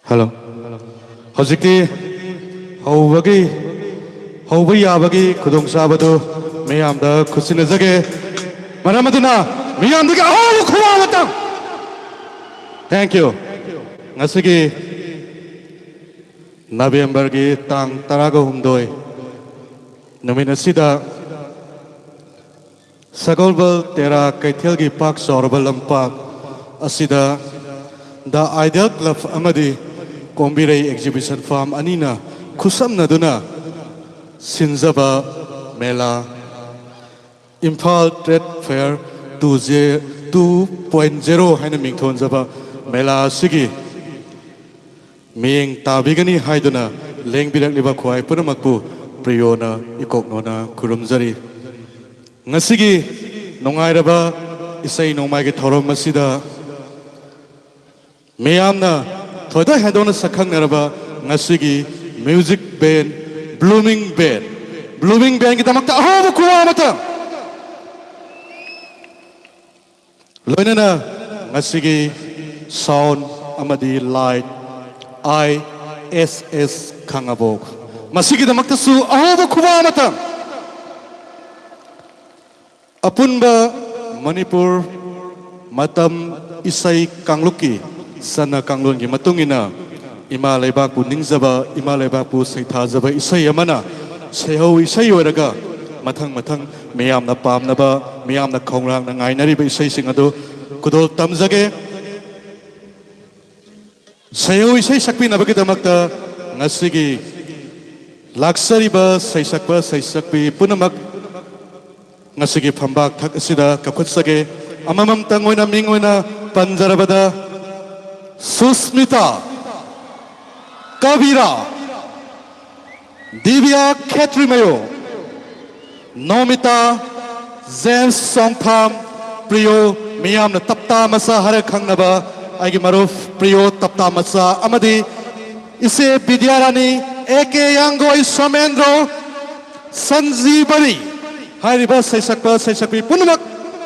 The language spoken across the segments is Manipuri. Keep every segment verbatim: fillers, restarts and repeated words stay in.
ꯍꯜꯂꯣ꯫ ꯍꯧꯖꯤꯛꯇꯤ ꯍꯧꯕꯒꯤ, ꯍꯧꯕ ꯌꯥꯕꯒꯤ ꯈꯨꯗꯣꯡꯆꯥꯕꯗꯨ ꯃꯤꯌꯥꯝꯗ ꯈꯨꯠꯁꯤꯟꯅꯖꯒꯦ꯫ ꯃꯔꯝ ꯑꯗꯨꯅ ꯃꯤꯌꯥꯝꯗꯒꯤ ꯑꯍꯧꯕ ꯈꯨꯋꯥ ꯑꯃꯇꯪ꯫ Thank you꯫ ꯉꯁꯤꯒꯤ ꯅꯕꯦꯝꯕꯔꯒꯤ ꯇꯥꯡ ꯇꯔꯥꯒ ꯍꯨꯝꯗꯣꯏ ꯅꯨꯃꯤꯠ ꯑꯁꯤꯗ ꯁꯒꯣꯜꯕꯜ ꯇꯦꯔꯥ ꯀꯩꯊꯦꯜꯒꯤ ꯄꯥꯛ ꯆꯥꯎꯔꯕ ꯂꯝꯄꯥꯛ ꯑꯁꯤꯗ The Idol Club ꯑꯃꯗꯤ ꯀꯣꯝꯕꯤꯔꯩ Exhibition Farm ꯑꯅꯤꯅ ꯈꯨꯠꯁꯝꯅꯗꯨꯅ ꯁꯤꯟꯖꯕ ꯃꯦꯂꯥ, Imphal Trade Fair two point zero ꯍꯥꯏꯅ ꯃꯤꯡꯊꯣꯟꯖꯕ ꯃꯦꯂꯥ ꯑꯁꯤꯒꯤ ꯃꯤꯠꯌꯦꯡ ꯇꯥꯕꯤꯒꯅꯤ ꯍꯥꯏꯗꯨꯅ ꯂꯦꯡꯕꯤꯔꯛꯂꯤꯕ ꯈ꯭ꯋꯥꯏ ꯄꯨꯝꯅꯃꯛꯄꯨ ꯄ꯭ꯔꯤꯌꯣꯅ ꯏꯀꯣꯛꯅꯣꯅ ꯈꯨꯔꯨꯝꯖꯔꯤ꯫ ꯉꯁꯤꯒꯤ ꯅꯨꯡꯉꯥꯏꯔꯕ ꯏꯁꯩ ꯅꯣꯡꯃꯥꯏꯒꯤ ꯊꯧꯔꯝ ꯑꯁꯤꯗ ꯃꯤꯌꯥꯝꯅ ꯊꯣꯏꯗꯣꯛ ꯍꯦꯟꯗꯣꯛꯅ ꯁꯛꯈꯪꯅꯔꯕ ꯉꯁꯤꯒꯤ music band, Blooming Band, Blooming Bandꯒꯤꯗꯃꯛꯇ ꯑꯍꯧꯕ ꯈꯨꯋꯥ ꯑꯃꯇꯪ꯫ ꯂꯣꯏꯅꯅ ꯉꯁꯤꯒꯤ sound ꯑꯃꯗꯤ light, I S S ꯈꯥꯉꯕꯣꯛ, ꯃꯁꯤꯒꯤꯗꯃꯛꯇꯁꯨ ꯑꯍꯧꯕ ꯈꯨꯋꯥ ꯑꯃꯇꯪ꯫ ꯑꯄꯨꯟꯕ ꯃꯅꯤꯄꯨꯔ ꯃꯇꯝ ꯏꯁꯩ ꯀꯥꯡꯂꯨꯞꯀꯤ ꯆꯠꯅ ꯀꯥꯡꯂꯣꯟꯒꯤ ꯃꯇꯨꯡ ꯏꯟꯅ ꯏꯃꯥ ꯂꯩꯕꯥꯛꯄꯨ ꯅꯤꯡꯖꯕ, ꯏꯃꯥ ꯂꯩꯕꯥꯛꯄꯨ ꯁꯩꯊꯥꯖꯕ ꯏꯁꯩ ꯑꯃꯅ ꯁꯩꯍꯧ ꯏꯁꯩ ꯑꯣꯏꯔꯒ ꯃꯊꯪ ꯃꯊꯪ ꯃꯤꯌꯥꯝꯅ ꯄꯥꯝꯅꯕ, ꯃꯤꯌꯥꯝꯅ ꯈꯧꯔꯥꯡꯅ ꯉꯥꯏꯅꯔꯤꯕ ꯏꯁꯩꯁꯤꯡ ꯑꯗꯨ ꯈꯨꯗꯣꯜ ꯇꯝꯖꯒꯦ꯫ ꯁꯩꯍꯧ ꯏꯁꯩ ꯁꯛꯄꯤꯅꯕꯒꯤꯗꯃꯛꯇ ꯉꯁꯤꯒꯤ ꯂꯥꯛꯆꯔꯤꯕ ꯁꯩꯁꯛꯄ ꯁꯩꯁꯛꯄꯤ ꯄꯨꯝꯅꯃꯛ ꯉꯁꯤꯒꯤ ꯐꯝꯕꯥꯛ ꯊꯛ ꯑꯁꯤꯗ ꯀꯧꯈꯠꯆꯒꯦ꯫ ꯑꯃꯃꯝꯇꯪ ꯑꯣꯏꯅ ꯃꯤꯡ ꯑꯣꯏꯅ ꯄꯟꯖꯔꯕꯗ, ꯁꯨꯁꯃꯤꯇꯥ, ꯀꯕꯤꯔꯥ, ꯗꯤꯕꯤꯌꯥ ꯈꯦꯇ꯭ꯔꯤꯃꯌꯨ, ꯅꯣꯃꯤꯇꯥ, ꯖꯦꯝꯁ ꯁꯣꯡꯊꯥꯝ, ꯄ꯭ꯔꯤꯌꯣ, ꯃꯤꯌꯥꯝꯅ ꯇꯞꯇꯥ ꯃꯆꯥ ꯍꯥꯏꯔ ꯈꯪꯅꯕ ꯑꯩꯒꯤ ꯃꯔꯨꯞ ꯄ꯭ꯔꯤꯌꯣ ꯇꯞꯇꯥ ꯃꯆꯥ, ꯑꯃꯗꯤ ꯏꯆꯦ ꯕꯤꯗ꯭ꯌꯥꯔꯥꯅꯤ, ꯑꯦ ꯀꯦ ꯌꯥꯡꯒꯣꯏ, ꯁꯣꯃꯦꯟꯗ꯭ꯔꯣ, ꯁꯟꯖꯤꯕꯅꯤ ꯍꯥꯏꯔꯤꯕ ꯁꯩꯁꯛꯄ ꯁꯩꯁꯛꯄꯤ ꯄꯨꯝꯅꯃꯛ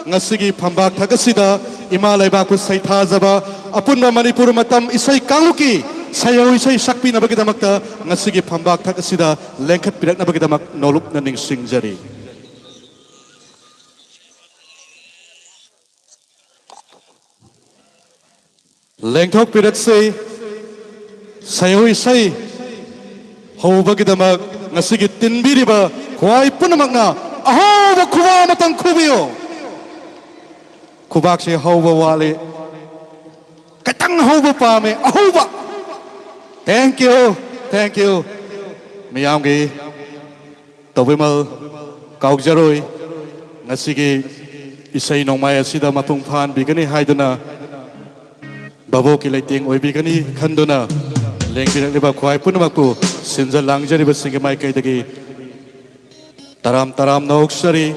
ꯉꯁꯤꯒꯤ ꯐꯝꯕꯥꯛ ꯊꯛ ꯑꯁꯤꯗ ꯏꯃꯥ ꯂꯩꯕꯥꯛꯄꯨ ꯁꯩꯊꯥꯖꯕ ꯑꯄꯨꯟꯕ ꯃꯅꯤꯄꯨꯔ ꯃꯇꯝ ꯏꯁꯩ ꯀꯥꯡꯂꯨꯞꯀꯤ ꯁꯩꯍꯧ ꯏꯁꯩ ꯁꯛꯄꯤꯅꯕꯒꯤꯗꯃꯛꯇ ꯉꯁꯤꯒꯤ ꯐꯝꯕꯥꯛ ꯊꯛ ꯑꯁꯤꯗ ꯂꯦꯡꯈꯠꯄꯤꯔꯛꯅꯕꯒꯤꯗꯃꯛ ꯅꯣꯂꯨꯛꯅ ꯅꯤꯡꯁꯤꯡꯖꯔꯤ꯫ ꯂꯦꯡꯊꯣꯛꯄꯤꯔꯛꯁꯤ꯫ ꯁꯩꯍꯧ ꯏꯁꯩ ꯍꯧꯕꯒꯤꯗꯃꯛ ꯉꯁꯤꯒꯤ ꯇꯤꯟꯕꯤꯔꯤꯕ ꯈ꯭ꯋꯥꯏ ꯄꯨꯝꯅꯃꯛꯅ ꯑꯍꯧꯕ ꯈꯨꯕꯥꯛ ꯑꯃꯇꯪ ꯈꯨꯕꯤꯌꯨ꯫ ꯈꯨꯕꯥꯛꯁꯦ ꯍꯧꯕ ꯋꯥꯠꯂꯤ꯫ ꯈꯤꯇꯪ ꯍꯧꯕ ꯄꯥꯝꯃꯦ꯫ ꯑꯍꯧꯕ꯫ Thank you, thank you꯫ ꯃꯤꯌꯥꯝꯒꯤ ꯇꯧꯕꯤꯃꯜ ꯀꯥꯎꯖꯔꯣꯏ꯫ ꯉꯁꯤꯒꯤ ꯏꯁꯩ ꯅꯣꯡꯃꯥꯏ ꯑꯁꯤꯗ ꯃꯄꯨꯡ ꯐꯥꯍꯟꯕꯤꯒꯅꯤ ꯍꯥꯏꯗꯨꯅ, ꯚꯥꯕꯣꯛꯀꯤ ꯂꯩꯇꯦꯡ ꯑꯣꯏꯕꯤꯒꯅꯤ ꯈꯟꯗꯨꯅ, ꯂꯦꯡꯕꯤꯔꯛꯂꯤꯕ ꯈ꯭ꯋꯥꯏ ꯄꯨꯝꯅꯃꯛꯄꯨ ꯁꯤꯟꯖ ꯂꯥꯡꯖꯔꯤꯕꯁꯤꯡꯒꯤ ꯃꯥꯏꯀꯩꯗꯒꯤ ꯇꯔꯥꯝ ꯇꯔꯥꯝꯅ ꯑꯣꯛꯆꯔꯤ꯫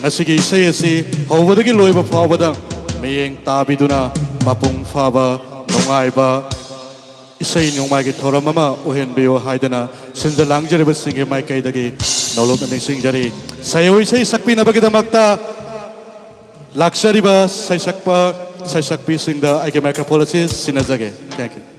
ꯉꯁꯤꯒꯤ ꯏꯁꯩ ꯑꯁꯤ ꯍꯧꯕꯗꯒꯤ ꯂꯣꯏꯕ ꯐꯥꯎꯕꯗ ꯃꯤꯠꯌꯦꯡ ꯇꯥꯕꯤꯗꯨꯅ, ꯃꯄꯨꯡ ꯐꯥꯕ, ꯅꯨꯡꯉꯥꯏꯕ ꯏꯁꯩ ꯅꯣꯡꯃꯥꯏꯒꯤ ꯊꯧꯔꯝ ꯑꯃ ꯑꯣꯏꯍꯟꯕꯤꯌꯨ ꯍꯥꯏꯗꯅ ꯁꯤꯟꯖ ꯂꯥꯡꯖꯔꯤꯕꯁꯤꯡꯒꯤ ꯃꯥꯏꯀꯩꯗꯒꯤ ꯅꯣꯂꯨꯛꯅ ꯅꯤꯡꯁꯤꯡꯖꯔꯤ꯫ ꯁꯩꯍꯧ ꯏꯁꯩ ꯁꯛꯄꯤꯅꯕꯒꯤꯗꯃꯛꯇ ꯂꯥꯛꯆꯔꯤꯕ ꯁꯩꯁꯛꯄ, ꯁꯩꯁꯛꯄꯤꯁꯤꯡꯗ ꯑꯩꯒꯤ microphone ꯑꯁꯤ ꯁꯤꯟꯅꯖꯒꯦ꯫ Thank you꯫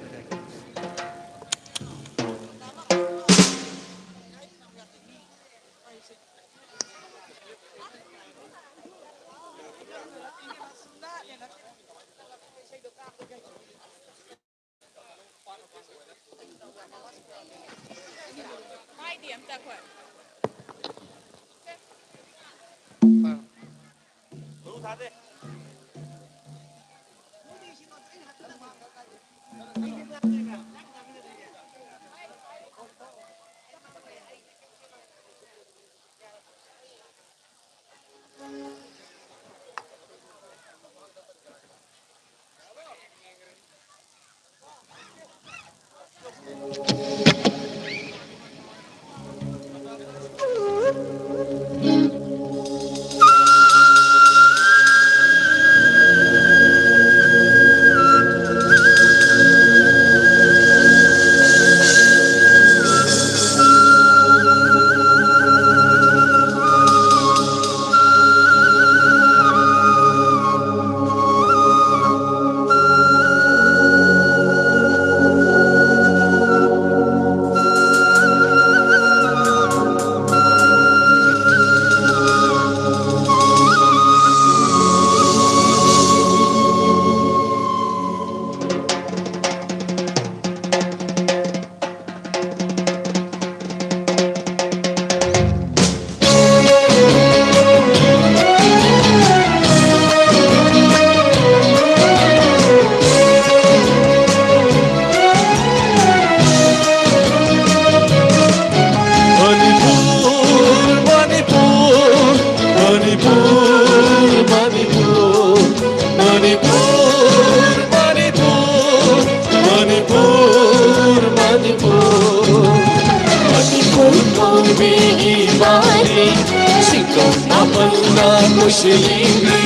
ꯁꯤꯡꯒꯝ ꯃꯥꯄꯜꯅ ꯀꯣꯏꯁꯤꯜꯂꯤꯕꯤ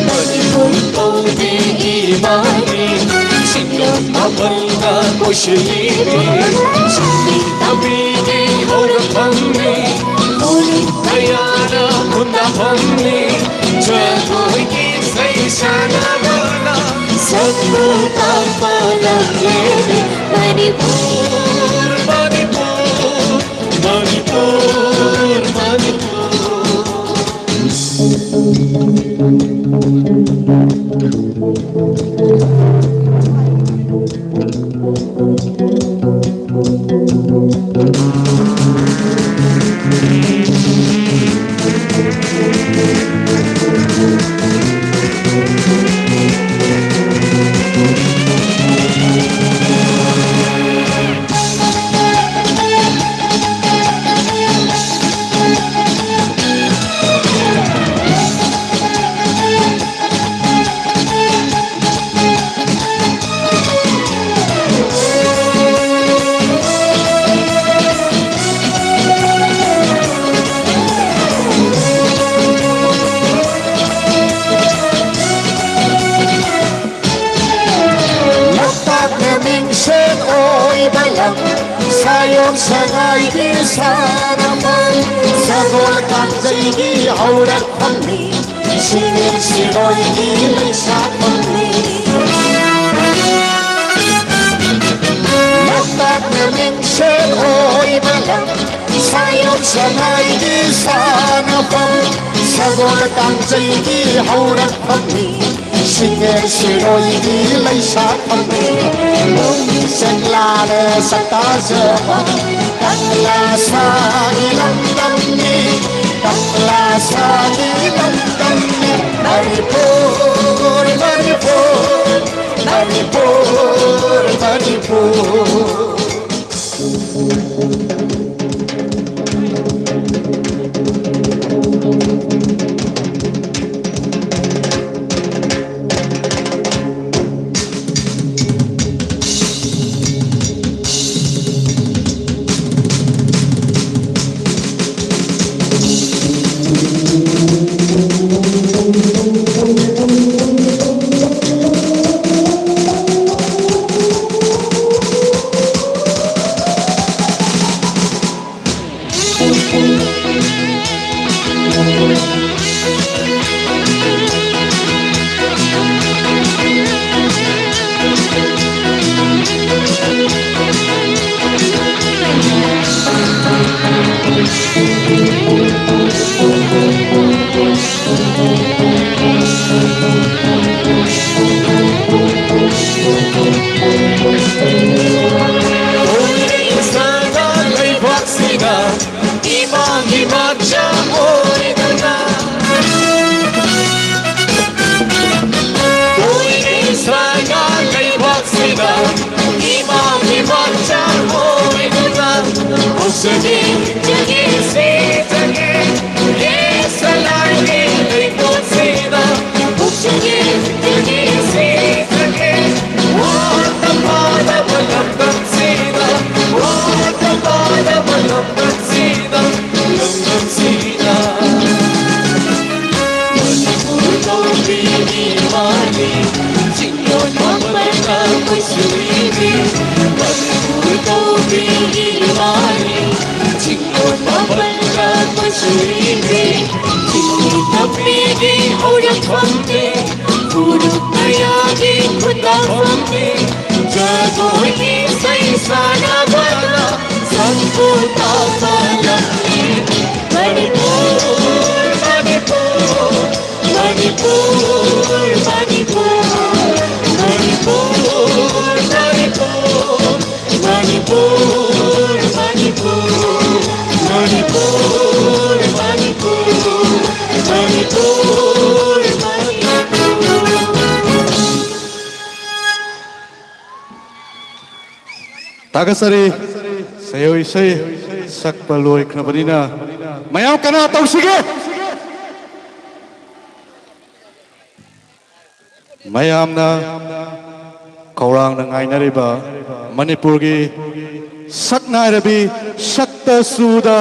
ꯃꯅꯤꯄꯨꯔ ꯀꯧꯕꯤ ꯏꯃꯥꯒꯤ ꯁꯤꯡꯒꯝ ꯃꯥꯄꯜꯅ ꯀꯣꯏꯁꯤꯜꯂꯤꯕꯤ ꯁꯤꯡꯕꯤ ꯇꯝꯕꯤꯒꯤ ꯍꯧꯔꯛꯐꯝꯅꯤ꯫ ꯎꯔꯤ ꯀꯌꯥꯅ ꯈꯨꯟꯗꯥꯐꯝꯅꯤ꯫ ꯖꯒꯣꯏꯒꯤ ꯏꯁꯩ ꯁꯥꯟꯅꯕꯅ ꯁꯛꯄꯨ ꯇꯥꯛꯄ ꯂꯝꯂꯦꯟꯅꯤ ꯃꯅꯤꯄꯨꯔ, ꯃꯅꯤꯄꯨꯔ꯫ ꯃꯅꯤꯄꯨꯔ, ꯃꯅꯤꯄꯨꯔ꯫ ꯂꯣꯛꯇꯥꯛꯅ ꯃꯤꯡꯁꯦꯜ ꯑꯣꯏꯕ ꯂꯝ, ꯁꯥꯌꯣꯝ ꯁꯉꯥꯏꯒꯤ ꯁꯥꯟꯅꯐꯝ, ꯁꯒꯣꯜ ꯀꯥꯡꯖꯩꯒꯤ ꯍꯧꯔꯛꯐꯝꯅꯤ, ꯁꯤꯅꯦ ꯁꯤꯔꯣꯏꯒꯤ ꯂꯩꯁꯥꯐꯝꯅꯤ꯫ ꯂꯣꯛꯇꯥꯛꯅ ꯃꯤꯡꯁꯦꯜ ꯑꯣꯏꯕ ꯂꯝ, ꯁꯥꯌꯣꯝ ꯁꯉꯥꯏꯒꯤ ꯁꯥꯟꯅꯐꯝ, ꯁꯒꯣꯜ ꯀꯥꯡꯖꯩꯒꯤ ꯍꯧꯔꯛꯐꯝꯅꯤ꯫ ꯁꯤꯡꯒꯦ ꯁꯤꯔꯣꯏꯒꯤ ꯂꯩꯁꯥꯐꯝꯅꯤ꯫ ꯅꯨꯡꯒꯤ ꯆꯦꯛꯂꯥꯅ ꯁꯛꯇꯥꯖꯕ ꯀꯪꯂꯥ ꯁꯥꯒꯤ ꯂꯝꯗꯝꯅꯤ꯫ ꯀꯪꯂꯥ ꯁꯥꯒꯤ ꯂꯝꯗꯝꯅꯤ ꯃꯅꯤꯄꯨꯔ, ꯃꯅꯤꯄꯨꯔ, ꯃꯅꯤꯄꯨꯔ, ꯃꯅꯤꯄꯨꯔ꯫ ꯊꯥꯒꯠꯆꯔꯤ꯫ ꯁꯩꯌꯣꯛ ꯏꯁꯩ ꯁꯛꯄ ꯂꯣꯏꯈ꯭ꯔꯕꯅꯤꯅ ꯃꯌꯥꯝ ꯀꯅꯥ ꯇꯧꯁꯤꯒꯦ? ꯃꯌꯥꯝꯅ ꯈꯧꯔꯥꯡꯅ ꯉꯥꯏꯅꯔꯤꯕ ꯃꯅꯤꯄꯨꯔꯒꯤ ꯁꯛꯅꯥꯏꯔꯕꯤ, ꯁꯛꯇ ꯆꯨꯗ,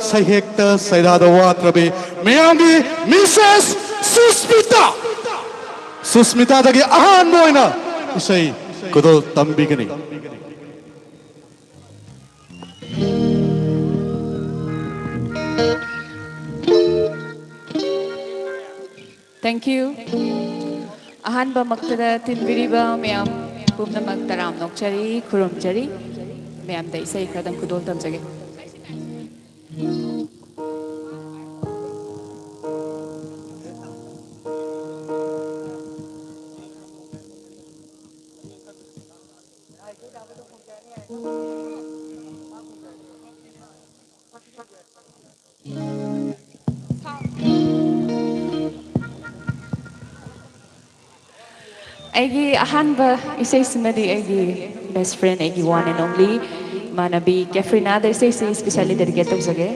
ꯁꯩꯍꯦꯛꯇ ꯁꯩꯗꯥꯗ ꯋꯥꯠꯇ꯭ꯔꯕꯤ ꯃꯌꯥꯝꯒꯤ ꯃꯤꯁꯦꯁ ꯁꯨꯁꯃꯤꯇꯥ, ꯁꯨꯁꯃꯤꯇꯥꯗꯒꯤ ꯑꯍꯥꯟꯕ ꯑꯣꯏꯅ ꯏꯁꯩ ꯈꯨꯗꯣꯜ ꯇꯝꯕꯤꯒꯅꯤ꯫ Thank you. ꯑꯍꯥꯟꯕꯃꯛꯇꯗ ꯇꯤꯟꯕꯤꯔꯤꯕ ꯃꯌꯥꯝ ꯄꯨꯝꯅꯃꯛ ꯇꯔꯥꯝꯅ ꯑꯣꯛꯆꯔꯤ, ꯈꯨꯔꯨꯝꯖꯔꯤ꯫ ꯃꯌꯥꯝꯗ ꯏꯁꯩ ꯈꯔꯗꯪ ꯈꯨꯗꯣꯜ ꯇꯝꯖꯒꯦ꯫ ꯑꯩꯒꯤ ꯑꯍꯥꯟꯕ ꯏꯁꯩꯁꯤꯃꯗꯤ ꯑꯩꯒꯤ best friend, ꯑꯩꯒꯤ one and only ꯏꯃꯥꯟꯅꯕꯤ ꯀꯦꯐ꯭ꯔꯤꯅꯥꯗ ꯏꯁꯩꯁꯤ specially dedicate ꯇꯧꯖꯒꯦ꯫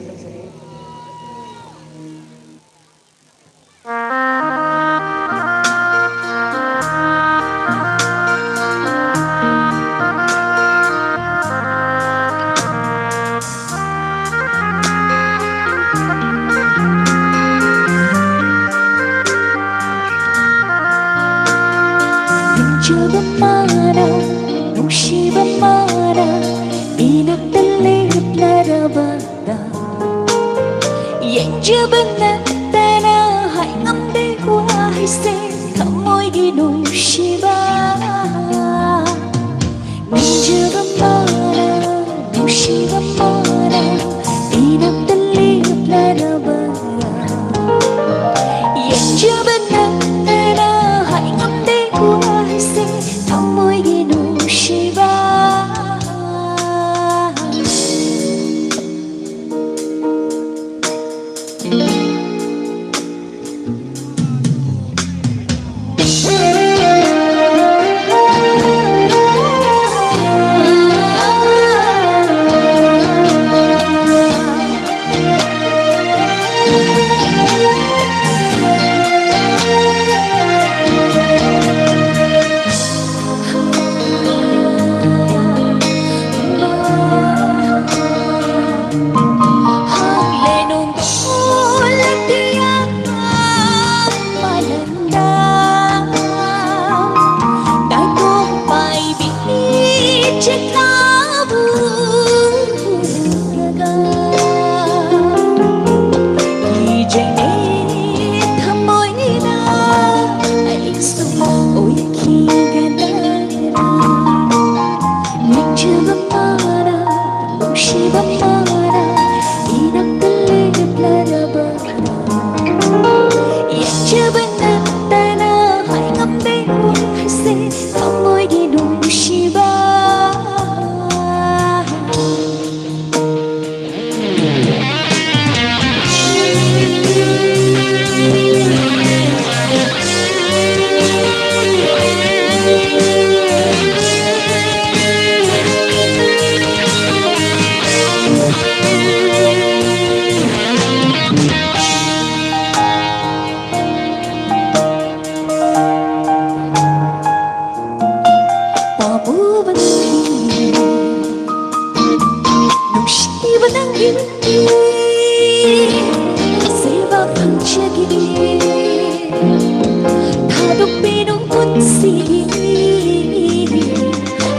ꯅꯤꯡꯖꯕ ꯃꯥꯅ, ꯅꯨꯡꯁꯤꯕ ꯃꯥꯅ, ꯏꯅꯥꯛꯇ ꯂꯦꯞꯂꯔꯕꯗ, ꯌꯦꯡꯖꯕ ꯅꯠꯇꯅ ꯍꯥꯏꯉꯝꯗꯦ ꯋꯥꯍꯩꯁꯦ, ꯊꯃꯣꯏꯒꯤ ꯅꯨꯡꯁꯤꯕ꯫ ꯅꯤꯡꯖꯕ ꯃꯥꯅ, ꯅꯨꯡꯁꯤꯕ ꯃꯥꯅ, ꯏꯅꯥꯛꯇ ꯂꯦꯞꯂꯔꯕ, ꯌꯦꯡꯖꯕ ꯅꯠꯇꯅ ꯍꯥꯏꯉꯝꯗꯦ ꯋꯥꯍꯩꯁꯦ, ꯊꯃꯣꯏꯒꯤ ꯅꯨꯡꯁꯤꯕ꯫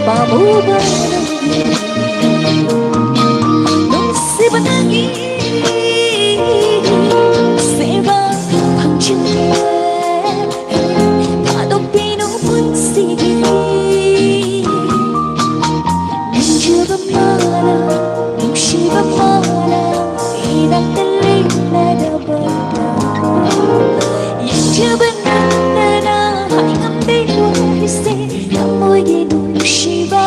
ꯄꯥꯝꯃꯨꯕ ꯅꯪꯒꯤ ꯅꯨꯡꯁꯤꯕ ꯅꯪꯒꯤ ꯁꯦꯕꯥ ꯐꯪꯖꯤꯟꯂꯦ꯫ ꯊꯥꯗꯣꯛꯄꯤꯅꯨ ꯄꯨꯟꯁꯤꯒꯤ ꯅꯨꯡꯁꯤꯕ ꯃꯥꯅ, ꯅꯨꯡꯁꯤꯕ ꯃꯥꯅ ꯏꯅꯥꯛꯇ ꯂꯩꯅꯗꯕ ꯌꯦꯡꯖꯕ ꯅꯪꯅ ꯍꯥꯏ ꯉꯝꯗꯦ ꯋꯥꯔꯤꯁꯦ ꯊꯃꯣꯏꯒꯤ ꯅꯨꯡꯁꯤꯕ꯫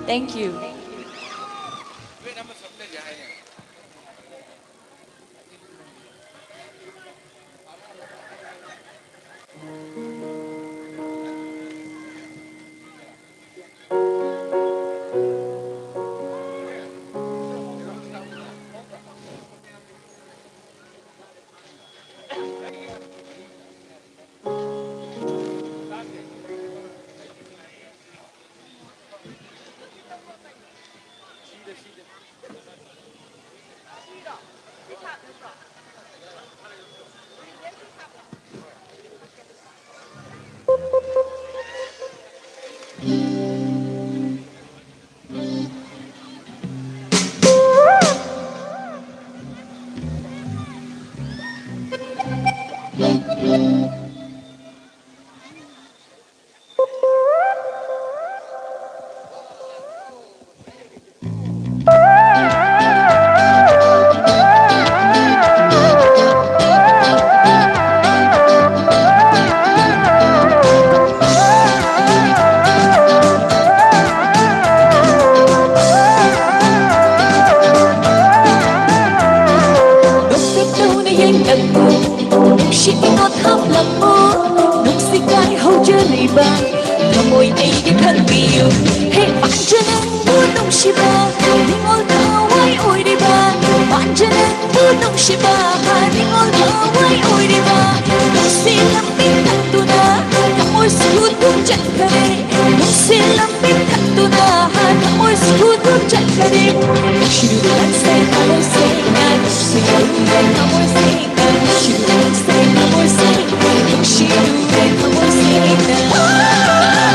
Thank you. ꯅꯣꯛꯐꯦꯠꯇꯧꯅ ꯌꯦꯡꯂꯛꯎ, ꯅꯨꯡꯁꯤꯠ ꯏꯅꯣꯠ ꯍꯥꯞꯂꯛꯎ, ꯅꯨꯡꯁꯤꯠ ꯀꯥꯏ ꯍꯧꯖꯔꯤꯕ ꯊꯃꯣꯏ ꯑꯩꯒꯤ ꯈꯟꯕꯤꯌꯨ꯫ ꯍꯦ ꯄꯥꯟꯖ ꯅꯪꯕꯨ ꯅꯨꯡꯁꯤꯕ, ꯅꯤꯡꯉꯣꯜ ꯊꯋꯥꯏ ꯑꯣꯏꯔꯤꯕ ꯄꯥꯟꯖ ꯅꯪꯕꯨ ꯅꯨꯡꯁꯤ ꯅꯨꯡꯁꯤꯕ ꯅꯤꯉꯣꯜ ꯊꯋꯥꯏ ꯑꯣꯏꯔꯤꯕ, ꯅꯨꯡꯁꯤ ꯂꯝꯕꯤ ꯊꯛꯇꯨꯅ ꯊꯃꯣꯏ ꯁꯨꯗꯨ ꯆꯠꯈꯔꯦ꯫ ꯅꯨꯡꯁꯤ ꯂꯝꯕꯤ ꯊꯛꯇꯨꯅ ꯊꯃꯣꯏ ꯁꯨꯗꯨ ꯆꯠꯈꯔꯦ꯫ ꯅꯨꯡꯁꯤꯔꯨꯕ ꯅꯪꯁꯦ ꯊꯃꯣꯏ ꯁꯦꯡꯅ, ꯅꯨꯡꯁꯤꯔꯨꯕ ꯊꯃꯣꯏ ꯁꯦꯡꯅ, ꯅꯨꯡꯁꯤꯔꯨꯕ ꯅꯪꯁꯦ ꯊꯃꯣꯏ ꯁꯦꯡꯅ, ꯅꯨꯡꯁꯤꯔꯨꯕ ꯊꯃꯣꯏ ꯁꯦꯡꯅ꯫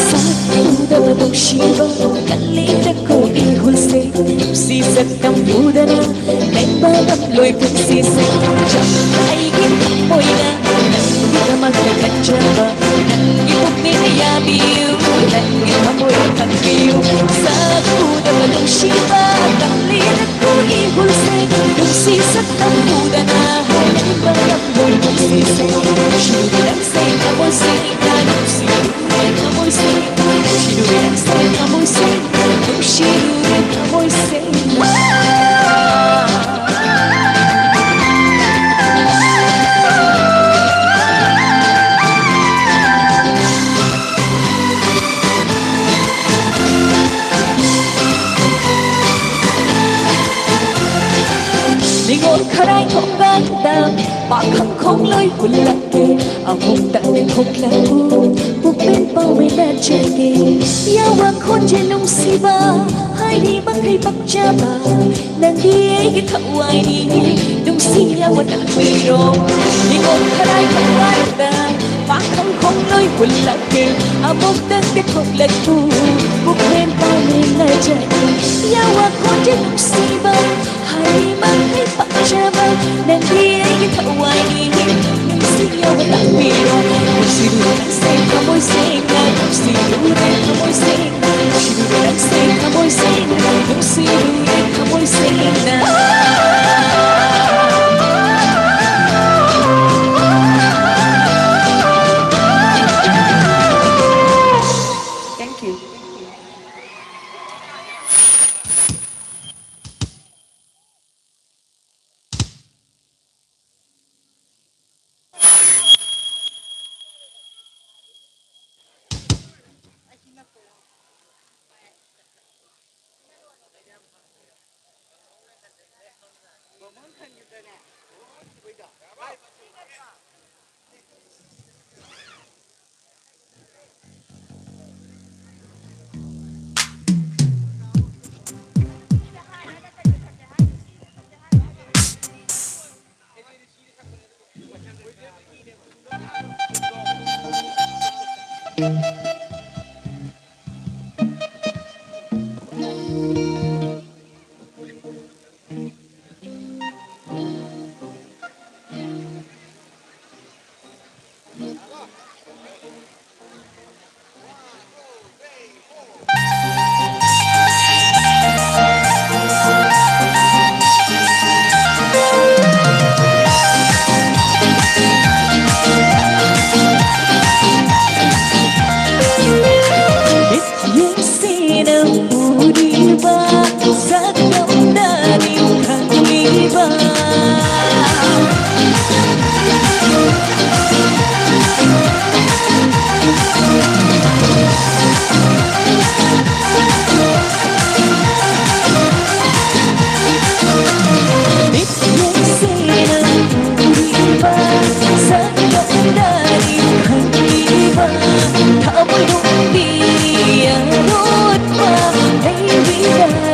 ꯁꯛ ꯎꯗꯕ ꯅꯨꯡꯁꯤꯕ ꯀꯜꯂꯤꯗꯀꯣ ꯏꯍꯨꯜꯁꯦ꯫ ꯅꯨꯡꯁꯤ ꯁꯛꯇꯝ ꯎꯗꯅ ꯂꯦꯡꯕ ꯉꯝꯂꯣꯏ ꯄꯨꯟꯁꯤꯁꯦ꯫ ꯑꯩꯒꯤ ꯊꯃꯣꯏꯅ ꯅꯪꯒꯤꯗꯃꯛꯇ ꯈꯟꯖꯕ, ꯅꯪꯒꯤ ꯄꯨꯛꯅꯤꯡ ꯌꯥꯕꯤꯌꯨ, ꯅꯪꯒꯤ ꯊꯃꯣꯏ ꯈꯪꯕꯤꯌꯨ꯫ ꯁꯛ ꯎꯗꯕ ꯅꯨꯡꯁꯤꯕ ꯀꯜꯂꯤꯗꯀꯣ ꯏꯍꯨꯜꯁꯦ꯫ ꯅꯨꯡꯁꯤ ꯁꯛꯇꯝ ꯎꯗꯅ ꯍꯥꯏꯔꯤꯕ ꯂꯝꯕꯣꯏ ꯄꯨꯟꯁꯤꯁꯦ꯫ ꯅꯨꯡꯁꯤꯔꯨꯕ ꯅꯪꯁꯦ ꯊꯃꯣꯏ ꯁꯦꯡꯅ, ꯅꯨꯡꯁꯤꯔꯨꯕ ꯊꯃꯣꯏ ꯁꯦꯡꯅ, ꯅꯨꯡꯁꯤꯔꯨꯕ ꯅꯪꯁꯦ ꯊꯃꯣꯏ ꯁꯦꯡꯅ, ꯅꯨꯡꯁꯤꯔꯨꯕ ꯊꯃꯣꯏ ꯁꯦꯡꯅ꯫ ꯅꯤꯉꯣꯜ ꯈꯔꯥꯏ ꯊꯣꯡꯒꯥꯟꯗ ꯄꯥꯈꯪ ꯈꯣꯡꯂꯣꯏ ꯍꯨꯜꯂꯛꯀꯦ꯫ ꯑꯃꯨꯛꯇꯪꯗꯤ ꯊꯣꯛꯂꯛꯎ, ꯄꯨꯛꯅꯤꯡ ꯄꯥꯎꯃꯤꯟꯅꯖꯒꯦ꯫ ꯌꯥꯋꯥ ꯈꯣꯟꯖꯦꯜ ꯅꯨꯡꯁꯤꯕ, ꯍꯥꯏꯔꯤ ꯃꯈꯩ ꯄꯛꯆꯕ, ꯅꯪꯗꯤ ꯑꯩꯒꯤ ꯊꯋꯥꯏꯅꯤ, ꯅꯨꯡꯁꯤ ꯌꯥꯋꯥ ꯇꯥꯛꯄꯤꯔꯣ꯫ ꯅꯤꯉꯣꯜ ꯈꯔꯥꯏ ꯊꯣꯡꯒꯥꯟꯗ ꯄꯥꯈꯪ ꯈꯣꯡꯂꯣꯏ ꯍꯨꯜꯂꯛꯀꯦ꯫ ꯑꯃꯨꯛꯇꯪꯗꯤ ꯊꯣꯛꯂꯛꯎ, ꯄꯨꯛꯅꯤꯡ ꯄꯥꯎꯃꯤꯟꯅꯖꯒꯦ꯫ ꯌꯥꯋꯥ ꯈꯣꯟꯖꯦꯜ ꯅꯨꯡꯁꯤꯕ, ꯍꯥꯏꯔꯤ ꯃꯈꯩ ꯄꯥꯝꯖꯕ, ꯅꯪꯗꯤ ꯑꯩꯒꯤ ꯊꯋꯥꯏꯅꯤ, ꯅꯨꯡꯁꯤ ꯌꯥꯋꯥ ꯇꯥꯛꯄꯤꯔꯣ꯫ ꯅꯨꯡꯁꯤꯔꯨꯔꯦ ꯊꯃꯣꯏ ꯁꯦꯡꯅ, ꯅꯨꯡꯁꯤꯔꯨꯔꯦ ꯊꯃꯣꯏ ꯁꯦꯡꯅ, ꯅꯨꯡꯁꯤꯔꯨꯔꯦ ꯊꯃꯣꯏ ꯁꯦꯡꯅ, ꯅꯨꯡꯁꯤꯔꯨꯔꯦ ꯊꯃꯣꯏ ꯁꯦꯡꯅ꯫ Thank you. ꯌꯦꯡꯁꯤꯅ ꯎꯔꯤꯕ ꯁꯛꯇꯝꯗꯅꯤ ꯈꯪꯂꯤꯕ꯫ ꯃꯤꯠ ꯌꯦꯡꯁꯤꯅ ꯎꯔꯤꯕ ꯁꯛꯇꯝꯗꯅꯤ ꯈꯪꯂꯤꯕ꯫ ꯊꯃꯣꯏꯅꯨꯡꯒꯤ ꯑꯔꯣꯠꯄ ꯂꯩꯔꯤꯕ꯫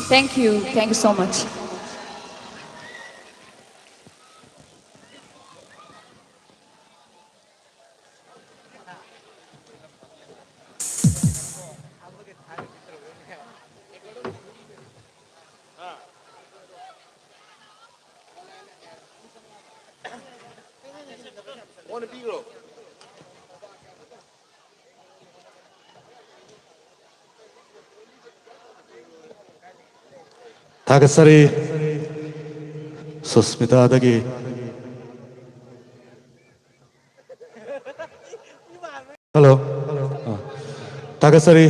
Thank you. Thank you so much. ꯊꯥꯒꯠꯆꯔꯤ ꯁꯨꯁꯃꯤꯇꯥꯗꯒꯤ꯫ ꯍꯜꯂꯣ꯫ ꯑ, ꯊꯥꯒꯠꯆꯔꯤ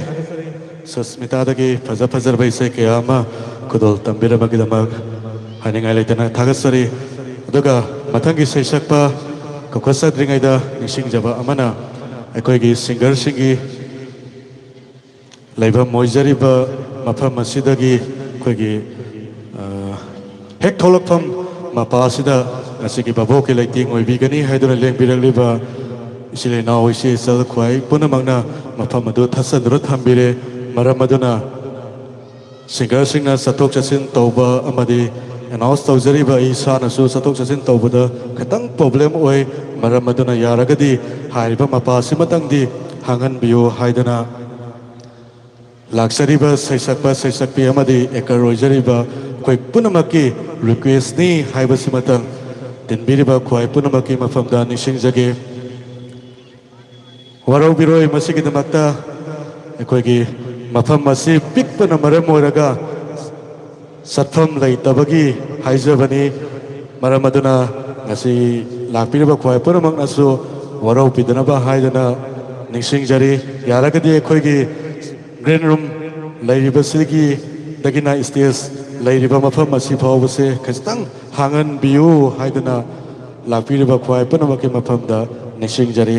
ꯁꯨꯁꯃꯤꯇꯥꯗꯒꯤ ꯐꯖ ꯐꯖꯔꯕ ꯏꯁꯩ ꯀꯌꯥ ꯑꯃ ꯈꯨꯗꯣꯜ ꯇꯝꯕꯤꯔꯝꯕꯒꯤꯗꯃꯛ ꯍꯥꯏꯅꯤꯡꯉꯥꯏ ꯂꯩꯇꯅ ꯊꯥꯒꯠꯆꯔꯤ꯫ ꯑꯗꯨꯒ ꯃꯊꯪꯒꯤ ꯏꯁꯩ ꯁꯛꯄ ꯀꯧꯈꯠꯆꯗ꯭ꯔꯤꯉꯩꯗ ꯅꯤꯡꯁꯤꯡꯖꯕ ꯑꯃꯅ, ꯑꯩꯈꯣꯏꯒꯤ ꯁꯤꯡꯒꯔꯁꯤꯡꯒꯤ ꯂꯩꯐꯝ ꯑꯣꯏꯖꯔꯤꯕ ꯃꯐꯝ ꯑꯁꯤꯗꯒꯤ ꯑꯩꯈꯣꯏꯒꯤ, ꯑ, ꯍꯦꯛ ꯊꯣꯛꯂꯛꯐꯝ ꯃꯄꯥ ꯑꯁꯤꯗ ꯉꯁꯤꯒꯤ ꯚꯥꯕꯣꯛꯀꯤ ꯂꯩꯇꯦꯡ ꯑꯣꯏꯕꯤꯒꯅꯤ ꯍꯥꯏꯗꯨꯅ ꯂꯦꯡꯕꯤꯔꯛꯂꯤꯕ ꯏꯆꯤꯜ ꯏꯅꯥꯎ, ꯏꯆꯦ ꯏꯆꯜ ꯈ꯭ꯋꯥꯏ ꯄꯨꯝꯅꯃꯛꯅ ꯃꯐꯝ ꯑꯗꯨ ꯊꯠꯆꯗꯨꯅ ꯊꯝꯕꯤꯔꯦ꯫ ꯃꯔꯝ ꯑꯗꯨꯅ ꯁꯤꯡꯒꯔꯁꯤꯡꯅ ꯆꯠꯊꯣꯛ ꯆꯠꯁꯤꯟ ꯇꯧꯕ ꯑꯃꯗꯤ ꯑꯦꯅꯥꯎꯟꯁ ꯇꯧꯖꯔꯤꯕ ꯑꯩ ꯏꯁꯥꯅꯁꯨ ꯆꯠꯊꯣꯛ ꯆꯠꯁꯤꯟ ꯇꯧꯕꯗ ꯈꯤꯇꯪ ꯄ꯭ꯔꯣꯕ꯭ꯂꯦꯝ ꯑꯣꯏ꯫ ꯃꯔꯝ ꯑꯗꯨꯅ ꯌꯥꯔꯒꯗꯤ ꯍꯥꯏꯔꯤꯕ ꯃꯄꯥ ꯑꯁꯤꯃꯇꯪꯗꯤ ꯍꯥꯡꯍꯟꯕꯤꯌꯨ ꯍꯥꯏꯗꯨꯅ ꯂꯥꯛꯆꯔꯤꯕ ꯁꯩꯁꯛꯄ ꯁꯩꯁꯛꯄꯤ ꯑꯃꯗꯤ ꯑꯦꯡꯀꯔ ꯑꯣꯏꯖꯔꯤꯕ ꯑꯩꯈꯣꯏ ꯄꯨꯝꯅꯃꯛꯀꯤ ꯔꯤꯀ꯭ꯋꯦꯁꯅꯤ ꯍꯥꯏꯕꯁꯤꯃꯇꯪ ꯇꯤꯟꯕꯤꯔꯤꯕ ꯈ꯭ꯋꯥꯏ ꯄꯨꯝꯅꯃꯛꯀꯤ ꯃꯐꯝꯗ ꯅꯤꯡꯁꯤꯡꯖꯒꯦ꯫ ꯋꯥꯔꯧꯕꯤꯔꯣꯏ, ꯃꯁꯤꯒꯤꯗꯃꯛꯇ ꯑꯩꯈꯣꯏꯒꯤ ꯃꯐꯝ ꯑꯁꯤ ꯄꯤꯛꯄꯅ ꯃꯔꯝ ꯑꯣꯏꯔꯒ ꯆꯠꯐꯝ ꯂꯩꯇꯕꯒꯤ ꯍꯥꯏꯖꯕꯅꯤ꯫ ꯃꯔꯝ ꯑꯗꯨꯅ ꯉꯁꯤ ꯂꯥꯛꯄꯤꯔꯤꯕ ꯈ꯭ꯋꯥꯏ ꯄꯨꯝꯅꯃꯛꯅꯁꯨ ꯋꯥꯔꯧꯕꯤꯗꯅꯕ ꯍꯥꯏꯗꯨꯅ ꯅꯤꯡꯁꯤꯡꯖꯔꯤ꯫ ꯌꯥꯔꯒꯗꯤ ꯑꯩꯈꯣꯏꯒꯤ green room ꯂꯩꯔꯤꯕꯁꯤꯒꯤ ꯗꯒꯤꯅ stage ꯂꯩꯔꯤꯕ ꯃꯐꯝ ꯑꯁꯤ ꯐꯥꯎꯕꯁꯦ ꯈꯖꯤꯛꯇꯪ ꯍꯥꯡꯍꯟꯕꯤꯌꯨ ꯍꯥꯏꯗꯨꯅ ꯂꯥꯛꯄꯤꯔꯤꯕ ꯈ꯭ꯋꯥꯏ ꯄꯨꯝꯅꯃꯛꯀꯤ ꯃꯐꯝꯗ ꯅꯤꯡꯁꯤꯡꯖꯔꯤ꯫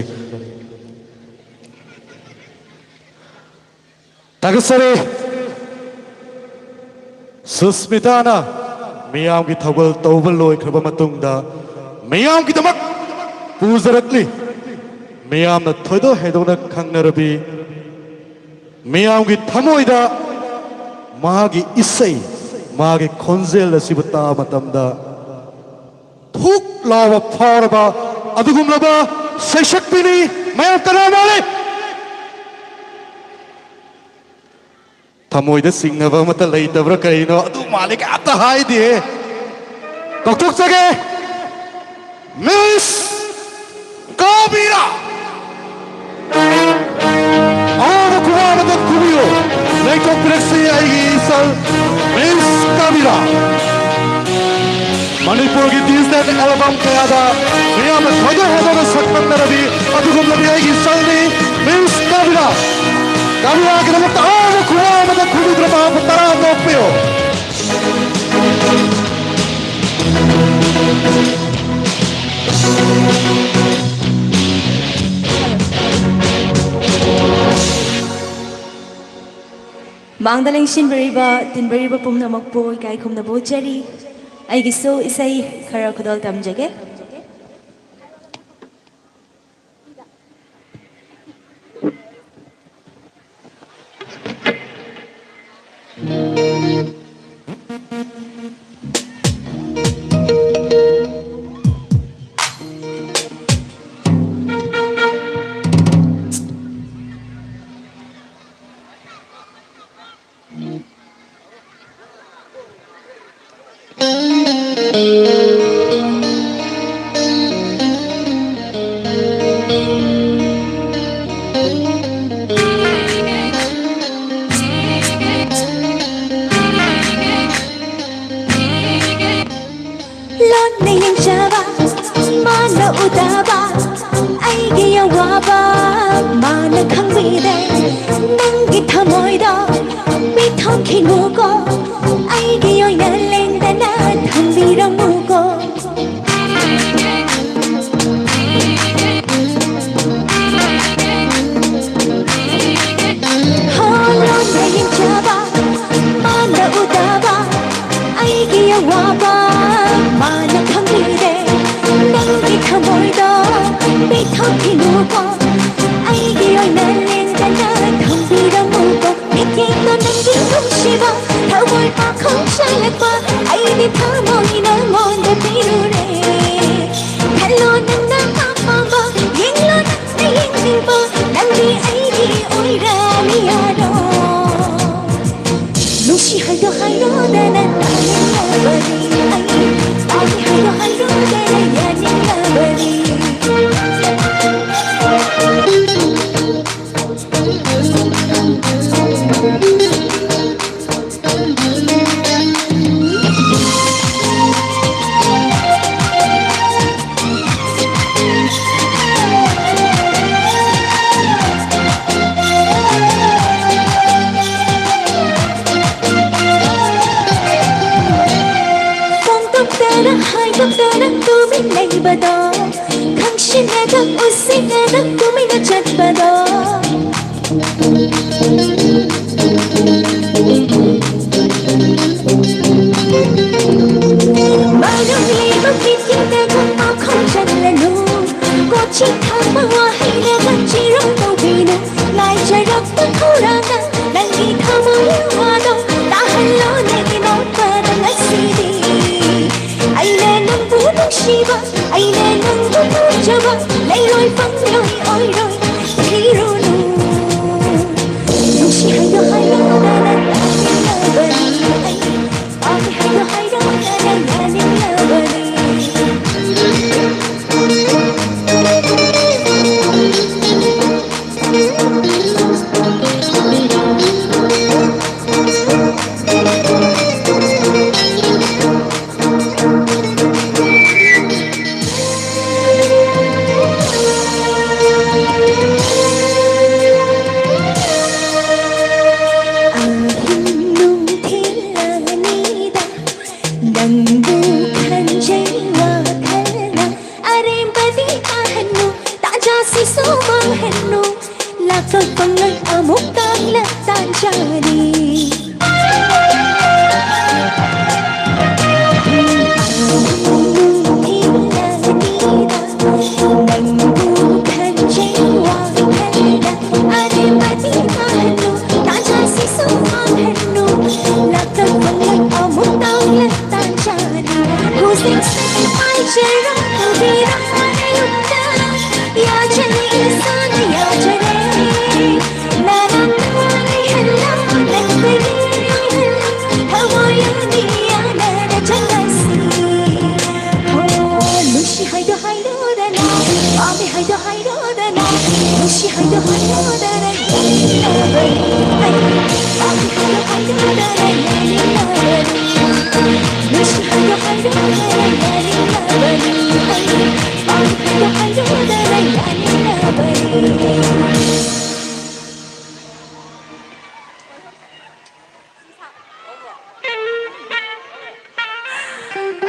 ꯊꯥꯒꯠꯆꯔꯤ꯫ ꯁꯨꯁꯃꯤꯇꯥꯅ ꯃꯤꯌꯥꯝꯒꯤ ꯊꯧꯒꯜ ꯇꯧꯕ ꯂꯣꯏꯈ꯭ꯔꯕ ꯃꯇꯨꯡꯗ ꯃꯤꯌꯥꯝꯒꯤꯗꯃꯛ ꯄꯨꯖꯔꯛꯂꯤ꯫ ꯃꯤꯌꯥꯝꯅ ꯊꯣꯏꯗꯣꯛ ꯍꯦꯟꯗꯣꯛꯅ ꯈꯪꯅꯔꯕꯤ, ꯃꯤꯌꯥꯝꯒꯤ ꯊꯃꯣꯏꯗ ꯃꯥꯒꯤ ꯏꯁꯩ, ꯃꯥꯒꯤ ꯈꯣꯟꯖꯦꯜ ꯑꯁꯤꯕꯨ ꯇꯥꯕ ꯃꯇꯝꯗ ꯊꯨꯛ ꯂꯥꯎꯕ ꯐꯥꯎꯔꯕ ꯑꯗꯨꯒꯨꯝꯂꯕ ꯁꯩꯁꯛꯄꯤꯅꯤ꯫ ꯃꯌꯥꯝ ꯀꯅꯥ ꯃꯥꯜꯂꯤ? ꯊꯃꯣꯏꯗ ꯆꯤꯡꯅꯕ ꯑꯃꯠꯇ ꯂꯩꯇꯕ꯭ꯔꯥ ꯀꯔꯤꯅꯣ? ꯑꯗꯨ ꯃꯥꯜꯂꯤ ꯀꯩꯝꯇ ꯍꯥꯏꯗꯦ꯫ ꯀꯧꯊꯣꯛꯆꯒꯦ, ꯃꯤꯁ ꯀꯥꯕꯤꯔꯥ꯫ ꯑꯍꯥꯟꯕ ꯈꯨꯕꯥꯛ ꯑꯃꯇ ꯈꯨꯕꯤꯌꯨ꯫ ꯂꯩꯊꯣꯛꯄꯤꯔꯛꯁꯤ ꯑꯩꯒꯤ ꯏꯆꯜ ꯃꯤꯁ ꯀꯥꯕꯤꯔꯥ꯫ ꯃꯅꯤꯄꯨꯔꯒꯤ digital album ꯀꯌꯥꯗ ꯃꯤꯌꯥꯝꯅ ꯊꯣꯏꯗꯣꯛ ꯍꯦꯟꯗꯣꯛꯅ ꯁꯛꯈꯪꯅꯔꯕꯤ ꯑꯗꯨꯒꯨꯝꯂꯕꯤ ꯑꯩꯒꯤ ꯏꯆꯜꯅꯤ ꯃꯤꯁ ꯀꯥꯕꯤꯔꯥ꯫ ꯀꯥꯕꯤꯔꯥꯒꯤꯗꯃꯛꯇ ꯑꯍꯥꯟꯕ ꯈꯨꯕꯥꯛ ꯑꯃꯇ ꯈꯨꯕꯤꯗꯨꯅ ꯃꯍꯥꯛꯄꯨ ꯇꯔꯥꯝꯅ ꯑꯣꯛꯄꯤꯌꯨ꯫ ꯃꯥꯡꯗ ꯂꯦꯡꯁꯤꯟꯕꯤꯔꯤꯕ, ꯇꯤꯟꯕꯤꯔꯤꯕ ꯄꯨꯝꯅꯃꯛꯄꯨ ꯏꯀꯥꯏ ꯈꯨꯝꯅꯕ ꯎꯠꯆꯔꯤ꯫ ꯑꯩꯒꯤꯁꯨ ꯏꯁꯩ ꯈꯔ ꯈꯨꯗꯣꯜ ꯇꯝꯖꯒꯦ꯫ ꯊꯝꯕꯤꯔꯝꯃꯨꯀꯣ, ꯑꯩꯒꯤ ꯑꯣꯏꯅ ꯂꯦꯡꯗꯅ ꯊꯝꯕꯤꯔꯝꯃꯨꯀꯣ꯫ ꯍꯣ, ꯂꯣꯟꯅ ꯌꯦꯡꯖꯕ, ꯃꯥꯅ ꯎꯗꯕ ꯑꯩꯒꯤ ꯑꯋꯥꯕ ꯃꯥꯅ ꯈꯪꯕꯤꯔꯦ꯫ ꯅꯪꯒꯤ ꯊꯃꯣꯏꯗꯣ ꯄꯤꯊꯣꯛꯈꯤꯅꯨꯀꯣ, ꯑꯩꯒꯤ ꯑꯣꯏꯅ ꯂꯦꯡꯗꯅ ꯊꯝꯕꯤꯔꯝꯃꯨꯀꯣ꯫ ꯃꯤꯠꯌꯦꯡꯗꯣ ꯅꯪꯒꯤ ꯅꯨꯡꯁꯤꯕ, ꯊꯃꯣꯏ ꯄꯥꯈꯣꯡ ꯆꯜꯂꯛꯄ, ꯑꯩꯗꯤ ꯊꯃꯣꯏ ꯅꯪꯉꯣꯟꯗ ꯄꯤꯔꯨꯔꯦ꯫ ꯈꯜꯂꯣ ꯅꯪꯅ ꯑꯄꯥꯝꯕ, ꯌꯦꯡꯂꯣ ꯅꯪꯅ ꯌꯦꯡꯅꯤꯡꯕ, ꯅꯪꯗꯤ ꯑꯩꯒꯤ ꯑꯣꯏꯔꯅꯤ ꯌꯥꯔꯣ꯫ ꯅꯨꯡꯁꯤ ꯍꯥꯏꯗꯣ ꯍꯥꯏꯔꯣꯗꯅ ꯇꯥꯅꯤꯡꯂꯕꯗꯤ ꯑꯩ, ꯄꯥꯝꯃꯤ ꯍꯥꯏꯗꯣ ꯍꯥꯏꯔꯣꯗꯅ ꯌꯥꯅꯤꯡꯂꯕꯗꯤ꯫ ꯐꯣꯡꯗꯣꯛꯇꯅ ꯍꯥꯏꯗꯣꯛꯇꯅ ꯇꯨꯃꯤꯟ ꯂꯩꯕꯗꯣ, ꯈꯪꯁꯤꯟꯅꯗ ꯎꯁꯤꯟꯅꯗ ꯇꯨꯃꯤꯟꯅ ꯆꯠꯄꯗꯣ꯫ ꯃꯔꯝ ꯂꯩꯕ ꯃꯤꯠꯌꯦꯡꯗꯒ ꯄꯥꯈꯣꯡ ꯆꯜꯂꯅꯨ, ꯀꯣꯆꯤ ꯊꯥꯕ ꯋꯥꯍꯩꯅ ꯃꯆꯤꯔꯣꯜ ꯇꯧꯕꯤꯅꯨ꯫ ꯉꯥꯏꯖꯔꯛꯄ ꯈꯧꯔꯥꯡꯅ ꯅꯪꯒꯤ ꯊꯃꯣꯏ ꯋꯥꯗꯣ ꯇꯥꯍꯜꯂꯣ ꯅꯪꯒꯤ ꯅꯣꯛꯄꯗ ꯉꯁꯤꯗꯤ꯫ ꯑꯩꯅ ꯅꯪꯕꯨ ꯅꯨꯡꯁꯤꯕ, ꯑꯩꯅ ꯅꯪꯕꯨ ꯄꯥꯝꯖꯕ, ꯂꯩꯔꯣꯏ ꯐꯪꯂꯣꯏ ꯑꯣꯏꯔꯣꯏ ꯊꯤꯔꯨꯅꯨ꯫ ꯅꯨꯡꯁꯤ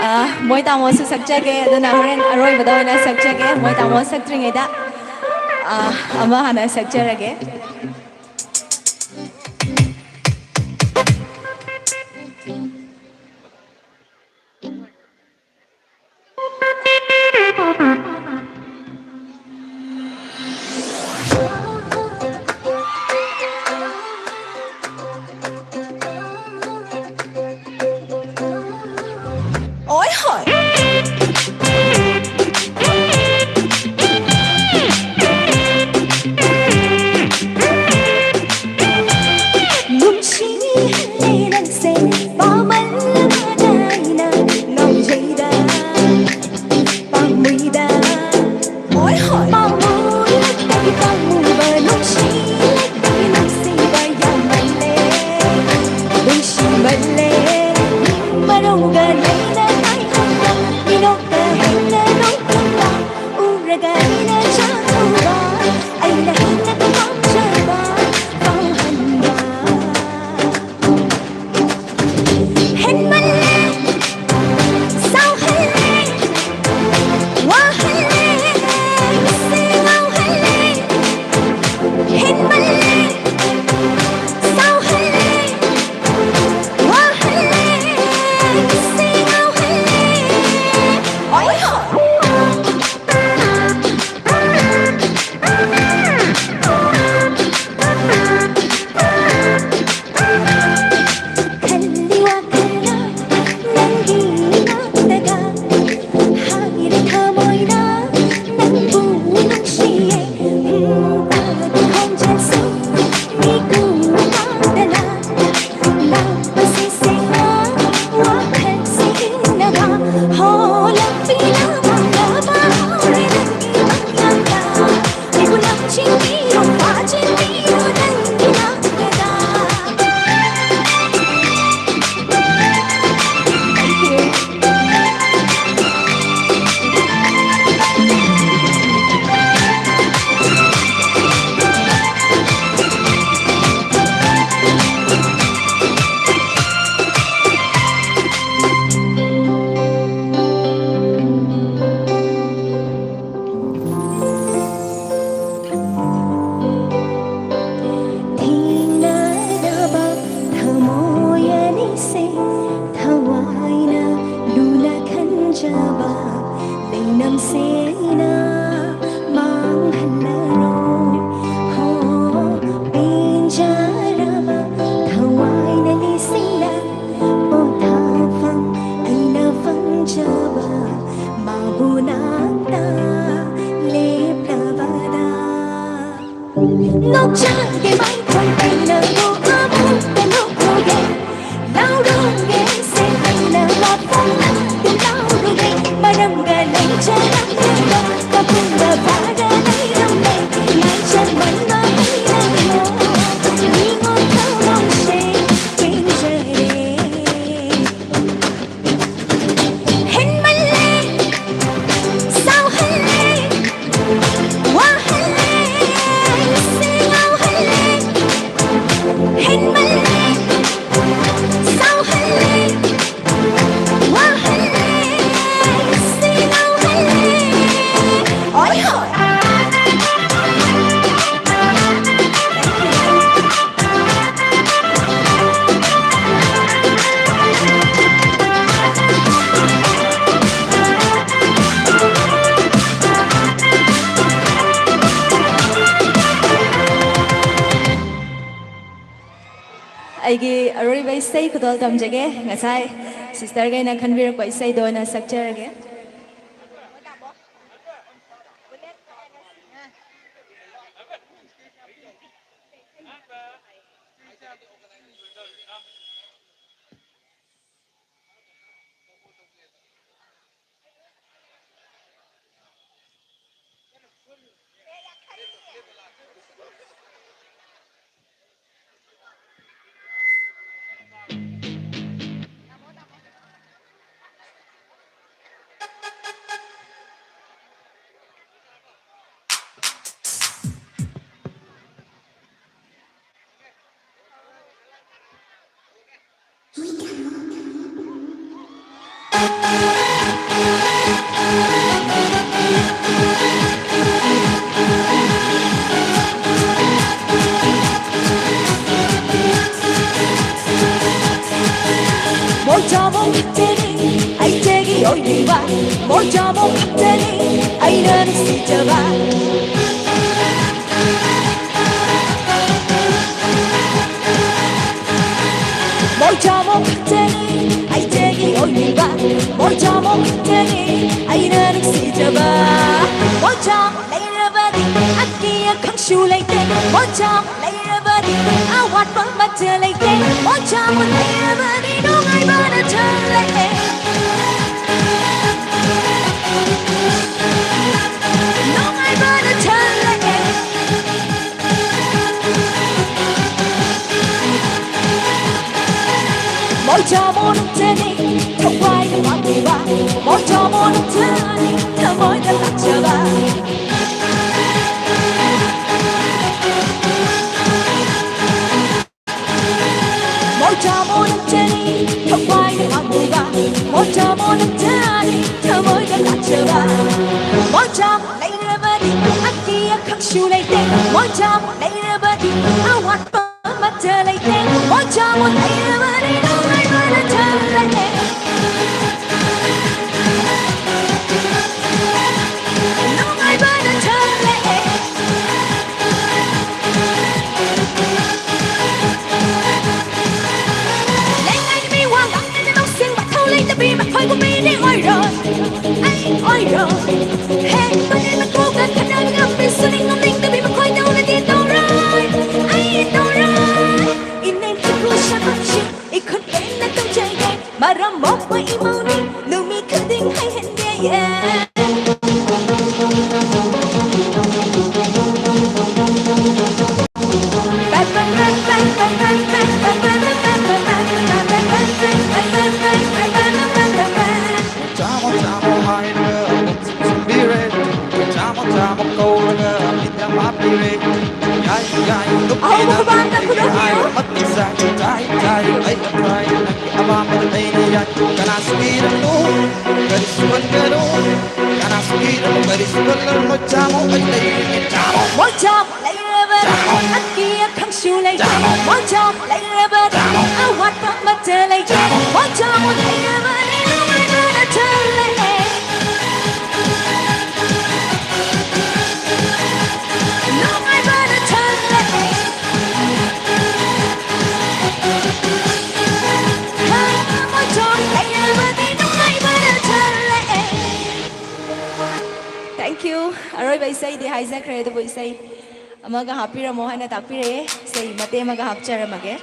ꯑ, ꯃꯣꯏ ꯇꯥꯃꯣꯁꯨ ꯁꯛꯆꯒꯦ, ꯑꯗꯨꯅ ꯍꯣꯔꯦꯟ ꯑꯔꯣꯏꯕꯗ ꯑꯣꯏꯅ ꯁꯛꯆꯒꯦ, ꯃꯣꯏ ꯇꯥꯃꯣ ꯁꯛꯇ꯭ꯔꯤꯉꯩꯗ꯫ ꯑ, ꯑꯃ ꯍꯥꯟꯅ ꯁꯛꯆꯔꯒꯦ꯫ ꯏꯁꯩ ꯈꯨꯗꯣꯜ ꯇꯝꯖꯒꯦ꯫ ꯉꯁꯥꯏ ꯁꯤꯁꯇꯔꯈꯩꯅ ꯈꯟꯕꯤꯔꯛꯄ ꯏꯁꯩꯗꯣ ꯑꯣꯏꯅ ꯁꯛꯆꯔꯒꯦ꯫ ꯃꯣꯏꯖꯥꯃꯣ ꯈꯛꯇꯅꯤ ꯑꯩꯒꯤ ꯑꯣꯏꯕꯤꯕ, ꯃꯣꯏꯖꯥꯃꯣ ꯈꯛꯇꯅꯤ ꯑꯩꯅ ꯅꯨꯡꯁꯤꯖꯕ꯫ ꯃꯣꯏꯖꯥꯃꯣ ꯈꯛꯇꯅꯤ ꯑꯩꯒꯤ ꯑꯣꯏꯕꯤꯕ, ꯃꯣꯏꯖꯥꯃꯣ ꯈꯛꯇꯅꯤ ꯑꯩꯅ ꯅꯨꯡꯁꯤꯖꯕ꯫ ꯃꯣꯏꯖꯥꯃꯣ ꯂꯩꯔꯕꯗꯤ ꯑꯀꯤ ꯑꯈꯪꯁꯨ ꯂꯩꯇꯦ, ꯃꯣꯏꯖꯥꯃꯣ ꯂꯩꯔꯕꯗꯤ ꯑꯋꯥꯠꯄ ꯑꯃꯠꯇ ꯂꯩꯇꯦ, ꯃꯣꯏꯖꯥꯃꯣ ꯂꯩꯔꯕꯗꯤ ꯅꯨꯡꯉꯥꯏꯕꯅ ꯊꯜꯂꯦ꯫ ꯅꯨꯡꯉꯥꯏꯕꯅ ꯊꯜꯂꯦ꯫ ꯃꯣꯏꯖꯥꯃꯣ ꯅꯨꯡꯇꯅꯤ ꯊꯋꯥꯏꯅ ꯄꯥꯝꯂꯤꯕ, ꯃꯣꯏꯖꯥꯃꯣ ꯅꯨꯡꯇꯅꯤ ꯊꯃꯣꯏꯅ ꯂꯥꯠꯆꯕ꯫ ꯃꯣꯏꯖꯥꯃꯣ ꯅꯨꯡꯇꯅꯤ ꯊꯋꯥꯏꯅ ꯄꯥꯝꯂꯤꯕ, ꯃꯣꯏꯖꯥꯃꯣ ꯅꯨꯡꯇꯅꯤ ꯊꯃꯣꯏꯅ ꯂꯥꯠꯆꯕ꯫ ꯃꯣꯏꯖꯥꯃꯣ ꯂꯩꯔꯕꯗꯤ ꯑꯀꯤ ꯑꯈꯪꯁꯨ ꯂꯩꯇꯦ, ꯃꯣꯏꯖꯥꯃꯣ ꯂꯩꯔꯕꯗꯤ ꯑꯋꯥꯠꯄ ꯑꯃꯠꯇ ꯂꯩꯇꯦ, ꯃꯣꯏꯖꯥꯃꯣ ꯂꯩꯔꯕꯗꯤ ꯅꯨꯡꯉꯥꯏꯕꯅ ꯊꯜꯂꯦ꯫ ꯅꯨꯡꯉꯥꯏꯕꯅ ꯊꯜꯂꯦ꯫ ꯅꯨꯄꯤ ꯃꯈꯣꯏꯕꯨ ꯃꯤꯗꯤ ꯑꯣꯏꯔꯣꯏ, ꯑꯩ ꯑꯣꯏꯔꯣꯏ꯫ ꯍꯦ, ꯃꯅꯦꯝ ꯃꯀꯨꯒ ꯈꯠꯅꯕ ꯉꯝꯕꯤ ꯁꯨꯅꯤꯡ ꯉꯝꯅꯤꯡꯗꯕꯤ ꯃꯈꯣꯏꯗꯧꯅꯗꯤ ꯇꯧꯔꯣꯏ, ꯑꯩ ꯇꯧꯔꯣꯏ꯫ ꯏꯅꯦꯝ ꯏꯀꯨ ꯁꯥꯃꯛꯁꯤ ꯏꯈꯨꯠ ꯂꯦꯡꯅ ꯇꯧꯖꯒꯦ, ꯃꯔꯝ ꯃꯣꯛꯄ ꯏꯃꯧꯅꯤ ꯅꯨꯃꯤꯠ ꯈꯨꯗꯤꯡ ꯍꯩꯍꯟꯒꯦ꯫ ꯆꯥꯃꯣ ꯆꯥꯃꯣ ꯍꯥꯏꯔꯒ ꯁꯨꯝꯕꯤꯔꯦ꯫ ꯆꯥꯃꯣ ꯆꯥꯃꯣ ꯀꯧꯔꯒ ꯃꯤꯠꯅ ꯃꯥꯄꯤꯔꯦ꯫ ꯌꯥꯏ ꯌꯥꯏ ꯑꯍꯧꯕ ꯅꯨꯄꯤꯅ ꯈꯨꯕꯥꯛꯇ ꯈꯨꯗꯣꯝꯕꯤꯌꯨ꯫ ꯍꯥꯏ ꯃꯇꯤꯛ ꯆꯥꯏ ꯆꯥꯏ ꯆꯥꯏ ꯑꯩ ꯌꯥꯝ ꯆꯥꯏ ꯅꯪꯒꯤ ꯑꯄꯥꯝꯕꯗ ꯑꯩꯅ ꯌꯥꯏ ꯀꯅꯥꯁꯨ ꯀꯤꯔꯨꯅꯨ ꯀꯔꯤꯁꯨ ꯈꯟꯒꯅꯨ ꯀꯅꯥꯁꯨ ꯀꯤꯔꯨꯅꯨ ꯀꯔꯤꯁꯨ ꯈꯜꯂꯨꯅꯨ ꯆꯥꯃꯣ ꯑꯩ ꯂꯩꯔꯤꯅꯦ ꯆꯥꯃꯣ꯫ ꯃꯣꯏ ꯆꯥꯃꯣ ꯂꯩꯔꯕꯗꯤ ꯑꯀꯤ ꯑꯈꯪꯁꯨ ꯂꯩꯇꯦ꯫ ꯃꯣꯏ ꯆꯥꯃꯣ ꯂꯩꯔꯕꯗꯤ ꯑꯋꯥꯠꯄ ꯑꯃꯠꯇ ꯂꯩꯇꯦ꯫ ꯃꯣꯏ ꯆꯥꯃꯣ ꯂꯩꯔꯕꯗꯤ ꯅꯨꯡꯉꯥꯏꯕꯅ ꯊꯜꯂꯦ꯫ ꯅꯨꯡꯉꯥꯏꯕꯅ ꯊꯜꯂꯦ꯫ ꯃꯣꯏ ꯆꯥꯃꯣ ꯂꯩꯔꯕꯗꯤ ꯅꯨꯡꯉꯥꯏꯕꯅ ꯊꯜꯂꯦ꯫ Thank you꯫ ꯑꯔꯣꯏꯕ ꯏꯁꯩꯗꯤ ꯍꯥꯏꯖꯈ꯭ꯔꯦ, ꯑꯗꯨꯕꯨ ꯏꯁꯩ ꯑꯃꯒ ꯍꯥꯞꯄꯤꯔꯝꯃꯣ ꯍꯥꯏꯅ ꯇꯥꯛꯄꯤꯔꯛꯑꯦ꯫ ꯏꯁꯩ ꯃꯇꯦꯛ ꯑꯃꯒ ꯍꯥꯞꯆꯔꯝꯃꯒꯦ꯫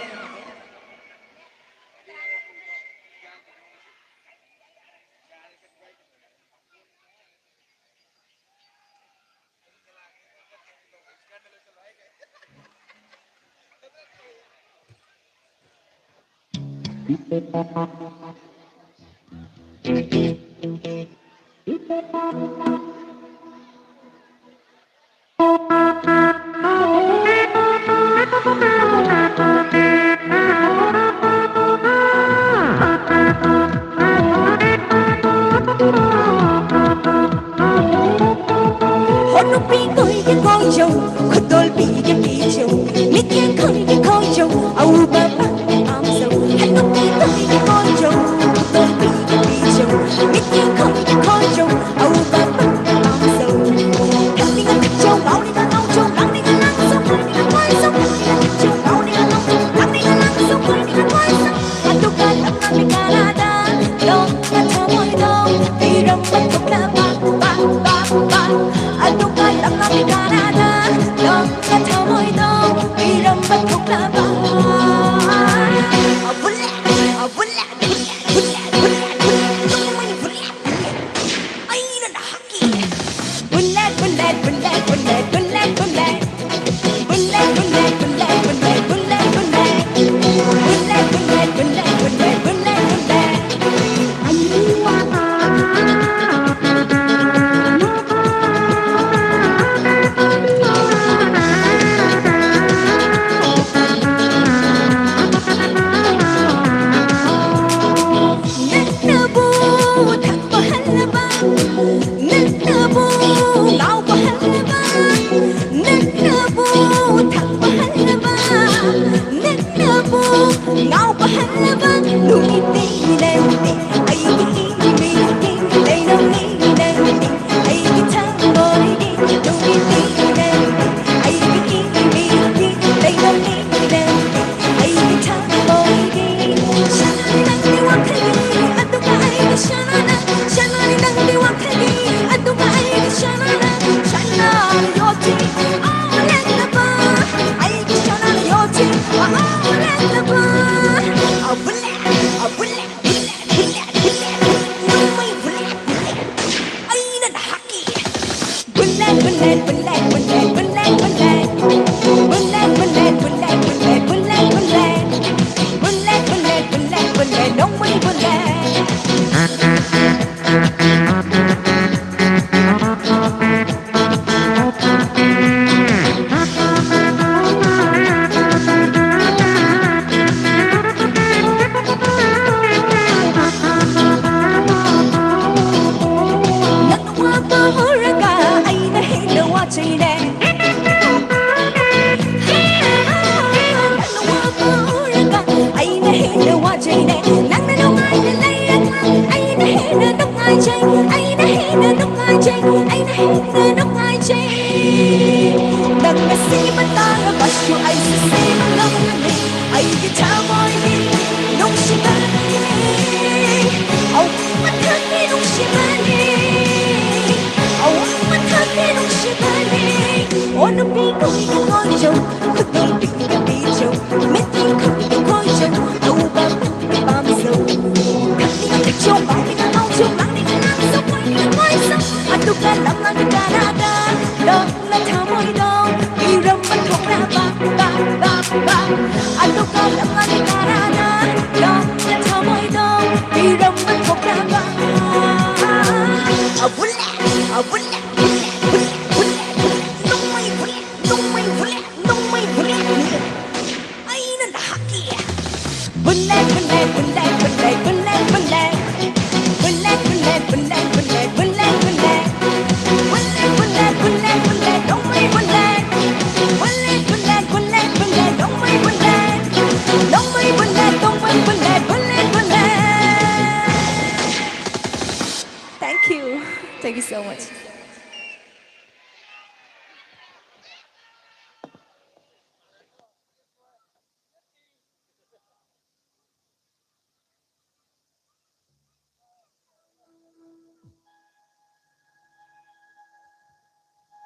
ꯍꯣ ꯅꯨꯄꯤ ꯀꯣꯏꯒꯦ ꯀꯣꯏꯖꯧ, ꯈꯨꯗꯣꯜ ꯄꯤꯒꯦ ꯄꯤꯖꯧ, ꯃꯤꯠꯌꯦꯡ ꯈꯣꯏꯒꯦ ꯈꯣꯏꯖꯧ, ꯑꯎꯕ ꯄꯥꯝꯖꯧ꯫ ꯍꯦ ꯅꯨꯄꯤ ꯀꯣꯏꯒꯦ ꯀꯣꯏꯖꯧ, ꯅꯪꯗꯤ ꯑꯩꯒꯤ ꯏꯃꯤꯠꯀꯤ ꯂꯩꯅꯧꯅꯤ, ꯅꯪꯗꯤ ꯑꯩꯒꯤ ꯊꯃꯣꯏꯒꯤ ꯅꯨꯃꯤꯠꯅꯤ, ꯅꯪꯗꯤ ꯑꯩꯒꯤ ꯏꯃꯤꯠꯀꯤ ꯂꯩꯅꯧꯅꯤ, ꯅꯪꯗꯤ ꯑꯩꯒꯤ ꯊꯃꯣꯏꯒꯤ. ꯁꯥꯟꯅꯔꯤ ꯅꯪꯒꯤ ꯋꯥꯈꯜꯒꯤ, ꯑꯗꯨꯒ ꯑꯩꯒꯤ ꯁꯥꯟꯅꯅ. ꯁꯥꯟꯅꯔꯤ ꯅꯪꯒꯤ ꯋꯥꯈꯜꯒꯤ, ꯑꯗꯨꯒ ꯑꯩꯒꯤ ꯁꯥꯟꯅꯅ. ꯁꯥꯟꯅꯔꯤ ꯌꯣꯠꯁꯤ, ꯑꯣ ꯂꯦꯡꯗꯕ. ꯑꯩꯒꯤ ꯁꯥꯟꯅꯔꯤ ꯌꯣꯠꯁꯤ, ꯑꯣ ꯂꯦꯡꯗꯕ. ꯑ, ꯕꯨꯂꯦꯠ, ꯑ, bullet. Bullet, bullet, bullet, bullet. ꯅꯣꯡꯃꯩ ꯕꯨꯂꯦꯠ, ꯕꯨꯂꯦꯠ. ꯑꯩꯅ ꯅꯍꯥꯛꯀꯤ. Bullet, bullet, bullet, bullet, bullet, bullet. Bullet, bullet, bullet, bullet, bullet. Bullet, bullet, bullet, bullet, ꯅꯣꯡꯃꯩ ꯕꯨꯂꯦꯠ. ꯅꯪꯅ ꯋꯥꯕ ꯎꯔꯒ ꯑꯩꯅ ꯍꯦꯟꯅ ꯋꯥꯖꯩꯅꯦ. ꯅꯪꯅ ꯋꯥꯕ ꯎꯔꯒ ꯑꯩꯅ ꯍꯦꯟꯅ ꯋꯥꯖꯩꯅꯦ. ꯅꯪꯅ ꯅꯨꯡꯉꯥꯏꯅ ꯂꯩꯔꯒ ꯑꯩꯅ ꯍꯦꯟꯅ ꯅꯨꯡꯉꯥꯏꯖꯩ. ꯑꯩꯅ ꯍꯦꯟꯅ ꯅꯨꯡꯉꯥꯏꯖꯩ. ꯑꯩꯅ ꯍꯦꯟꯅ ꯅꯨꯡꯉꯥꯏꯖꯩ. ꯅꯪꯅ ꯁꯤꯕ ꯇꯥꯔꯕꯁꯨ ꯑꯩꯁꯨ ꯁꯤꯕ ꯉꯝꯒꯅꯤ. ꯑꯩꯒꯤ ꯊꯃꯣꯏꯒꯤ ꯅꯨꯡꯁꯤꯕꯅꯤ. ꯑꯋꯥꯡꯕ ꯊꯥꯛꯀꯤ ꯅꯨꯡꯁꯤꯕꯅꯤ. ꯑꯋꯥꯡꯕ ꯊꯥꯛꯀꯤ ꯅꯨꯡꯁꯤꯕꯅꯤ. ꯑꯣ ꯅꯨꯄꯤ ꯈꯨꯗꯤꯡꯒꯤ ꯀꯣꯏꯖꯧ, ꯈꯨꯗꯣꯜ ꯄꯤꯕꯤꯖꯧ, ꯃꯤꯠꯇꯤ ꯈꯨꯗꯤꯡꯒꯤ ꯀꯣꯏꯖꯧ, ꯑꯎꯕ ꯈꯨꯗꯤꯡꯒꯤ ꯄꯥꯝꯖꯧ. ꯈꯪꯅꯤꯡ ꯈꯪꯖꯧ, ꯄꯥꯝꯅꯤꯡ ꯉꯥꯎꯖꯧ, ꯂꯥꯡꯅꯤꯡ ꯂꯥꯡꯖꯧ, ꯀꯣꯏꯅꯤꯡ ꯀꯣꯏꯖꯧ. ꯑꯗꯨꯒ ꯂꯝꯂꯥꯟꯒꯤ ꯀꯅꯥꯗ ꯅꯪꯅ ꯊꯃꯣꯏꯗꯣ ꯄꯤꯔꯝꯕ ꯊꯣꯛꯂꯕ, ꯕ, ꯕ, ꯕ. ꯑꯗꯨꯒ ꯂꯝꯂꯥꯟꯒꯤ ꯀꯅꯥꯗ ꯅꯪꯅ ꯊꯃꯣꯏꯗꯣ ꯄꯤꯔꯝꯕ ꯊꯣꯛꯂꯕ. ꯑ, ꯕꯨꯂꯦꯠ, ꯑ, bullet, bullet, bullet, bullet, bullet. ꯅꯣꯡꯃꯩ ꯕꯨꯂꯦꯠ, ꯅꯣꯡꯃꯩ ꯕꯨꯂꯦꯠ, ꯅꯣꯡꯃꯩ Thank you so much.